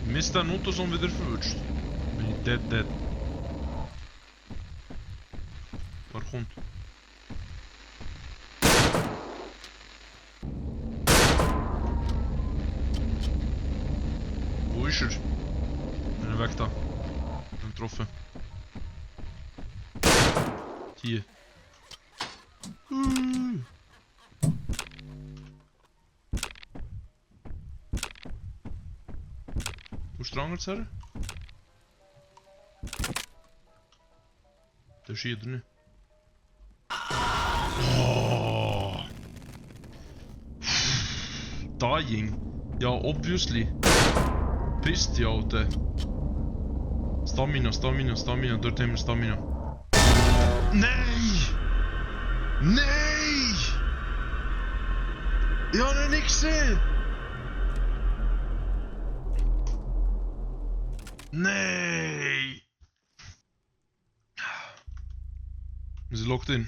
Mist der Nuttersohn wieder verwünscht. Bin ich dead. Wer kommt? Wo ist er? Bin ich weg da. Bin getroffen. Hier. Wo ist der andere Zerre? Der ist hier drin. Oh. Dying. Ja, obviously. Pisst die Alte. Stamina. Dort haben wir Stamina. Nein! Nein! Ich habe ihn nicht gesehen! Nein! Wir sind locked in.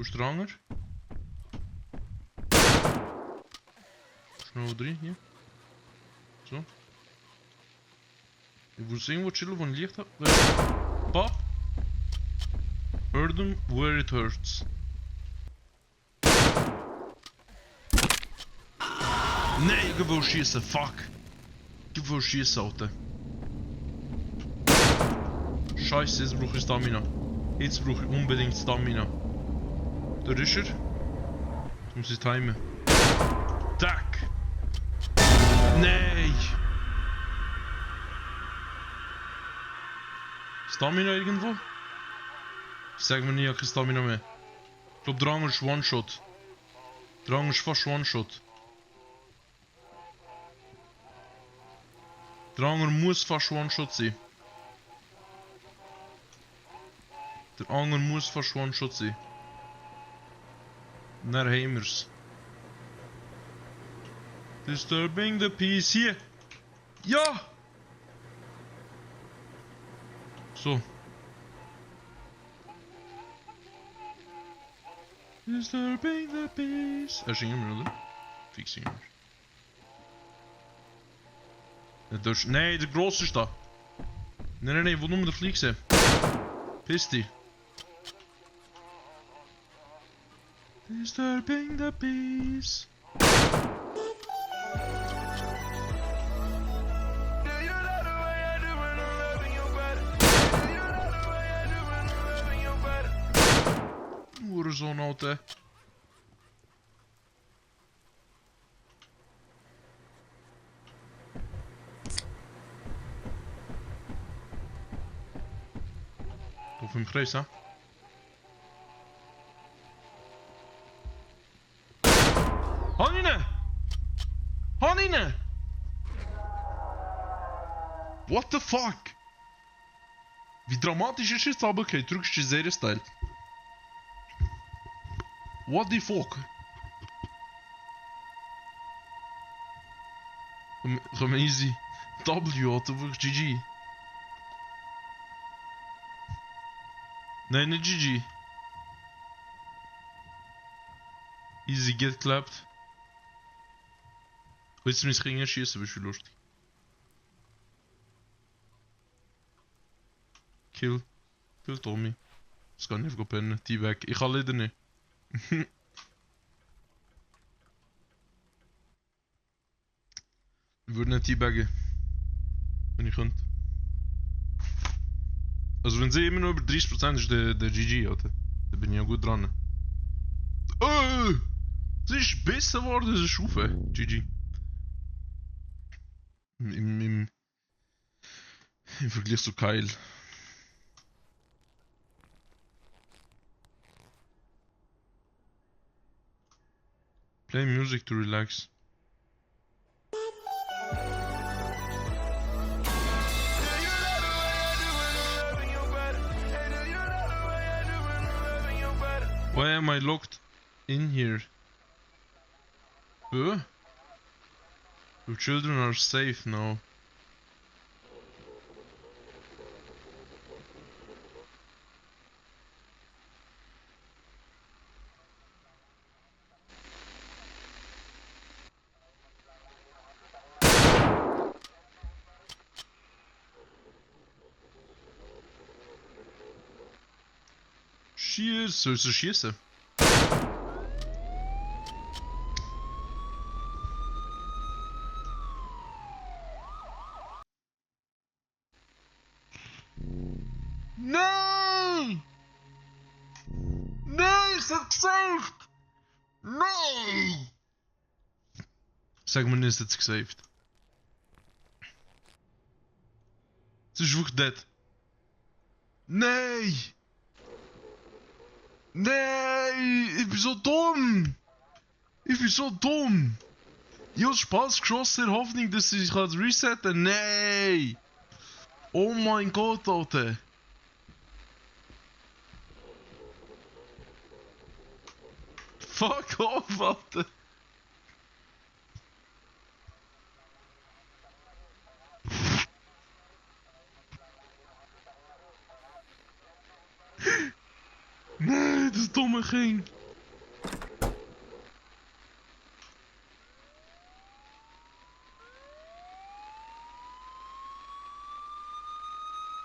Wo ist der Anger? Schnell drin, hier. So. Ich muss irgendwo chillen, wo ein Licht hat. Pop! Hurt them where it hurts. Nein, ich will schießen, fuck! Ich will schießen, Alter. Scheiße, jetzt brauche ich Stamina. Jetzt brauche ich unbedingt Stamina. Da ist er. Jetzt muss ich timen. Tack! Nein! Stamina irgendwo? Sag mir nie, ich habe keine Stamina mehr. Ich glaube, der Anger ist One-Shot. Der Anger ist fast One-Shot. Der Anger muss fast One-Shot sein. Der Anger muss fast One-Shot sein. Dann haben wir's. Disturbing the peace. Hier! Ja! So. Disturbing the peace. Er ist immer, oder? Fix immer. Nein, der Grosse ist da. Nein, wo nur der Flieg sehen. Piss dich. Disturbing the peace. Hurensohn, Alter. Auf dem Kreis, ha? Hanine! Hanine! What the fuck? Wie dramatisch ist jetzt aber okay, drückst du Serie-Style. What the fuck? Komm easy. W, Alter, wirklich GG. Nein, nicht GG. Easy, get clapped. Willst du mich gegen schießen, bist du lustig. Kill. Kill Tommy. Das kann ich einfach pennen. Die weg. Ich kann leider nicht. Ich würde nicht teabaggen. Wenn ich könnte. Also wenn sie immer noch über 30% ist der GG, Alter. Da bin ich ja gut dran. Sie ist besser geworden, das ist Schufe. GG. Im Vergleich zu Kyle. Play music to relax. Why am I locked in here? Your children are safe now. Schieß, sollst du schießen? Nein! Nein, ist das gesaved? Nein! Sag mir nicht, ist das gesaved. Es ist wirklich dead. Nein! Nein! Ich bin so dumm! Ich bin so dumm! Ich hab Spaß geschossen in der Hoffnung, dass ich resetten kann. Nein! Oh mein Gott, Alter! Fuck off, Alter! Nein, das ist stomme ging.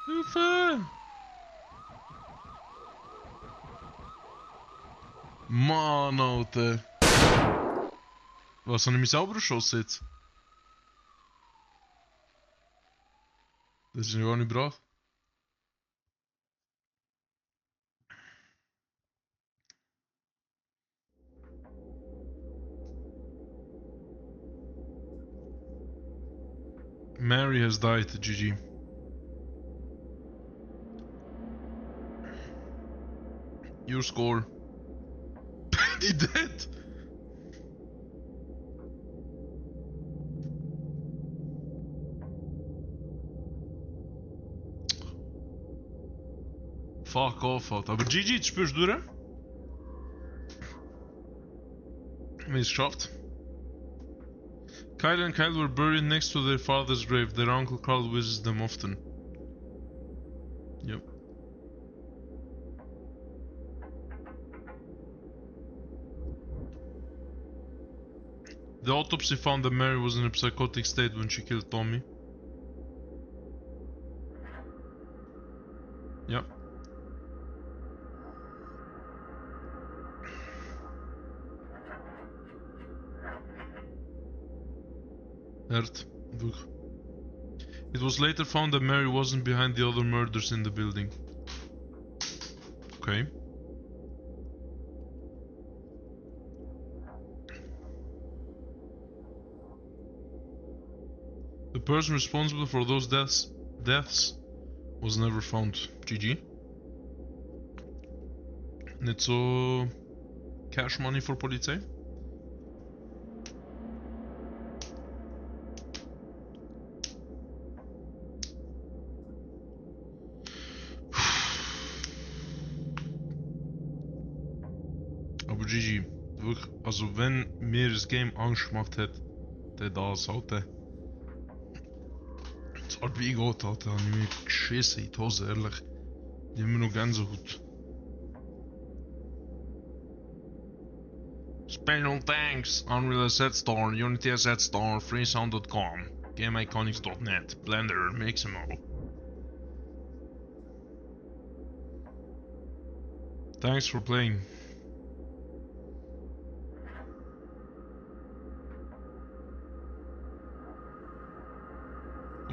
Hilfe! Mann, Alter. Was, habe ich mich selber erschossen jetzt? Das ist ja gar nicht brav. Mary has died, GG. Your score. Penny dead! Fuck off, Alter. Aber GG, das spürst du durch? Wir haben es geschafft. Kyle and Kyle were buried next to their father's grave. Their uncle Carl visits them often. Yep. The autopsy found that Mary was in a psychotic state when she killed Tommy. Yep. Hert. It was later found that Mary wasn't behind the other murders in the building. Okay. The person responsible for those deaths was never found. GG. Nicht so cash money for Polizei. Aber GG. Wirklich, also wenn mir das Game Angst gemacht hat, dann das, Alter. Das Art wie geht, Alter, habe ich mich geschissen in die Hose, ehrlich. Ich habe immer noch Gänsehaut. Special thanks, Unreal Asset Store, Unity Asset Store, freesound.com, GameIconics.net, Blender, Mixamo. Thanks for playing.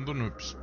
Und dann ups.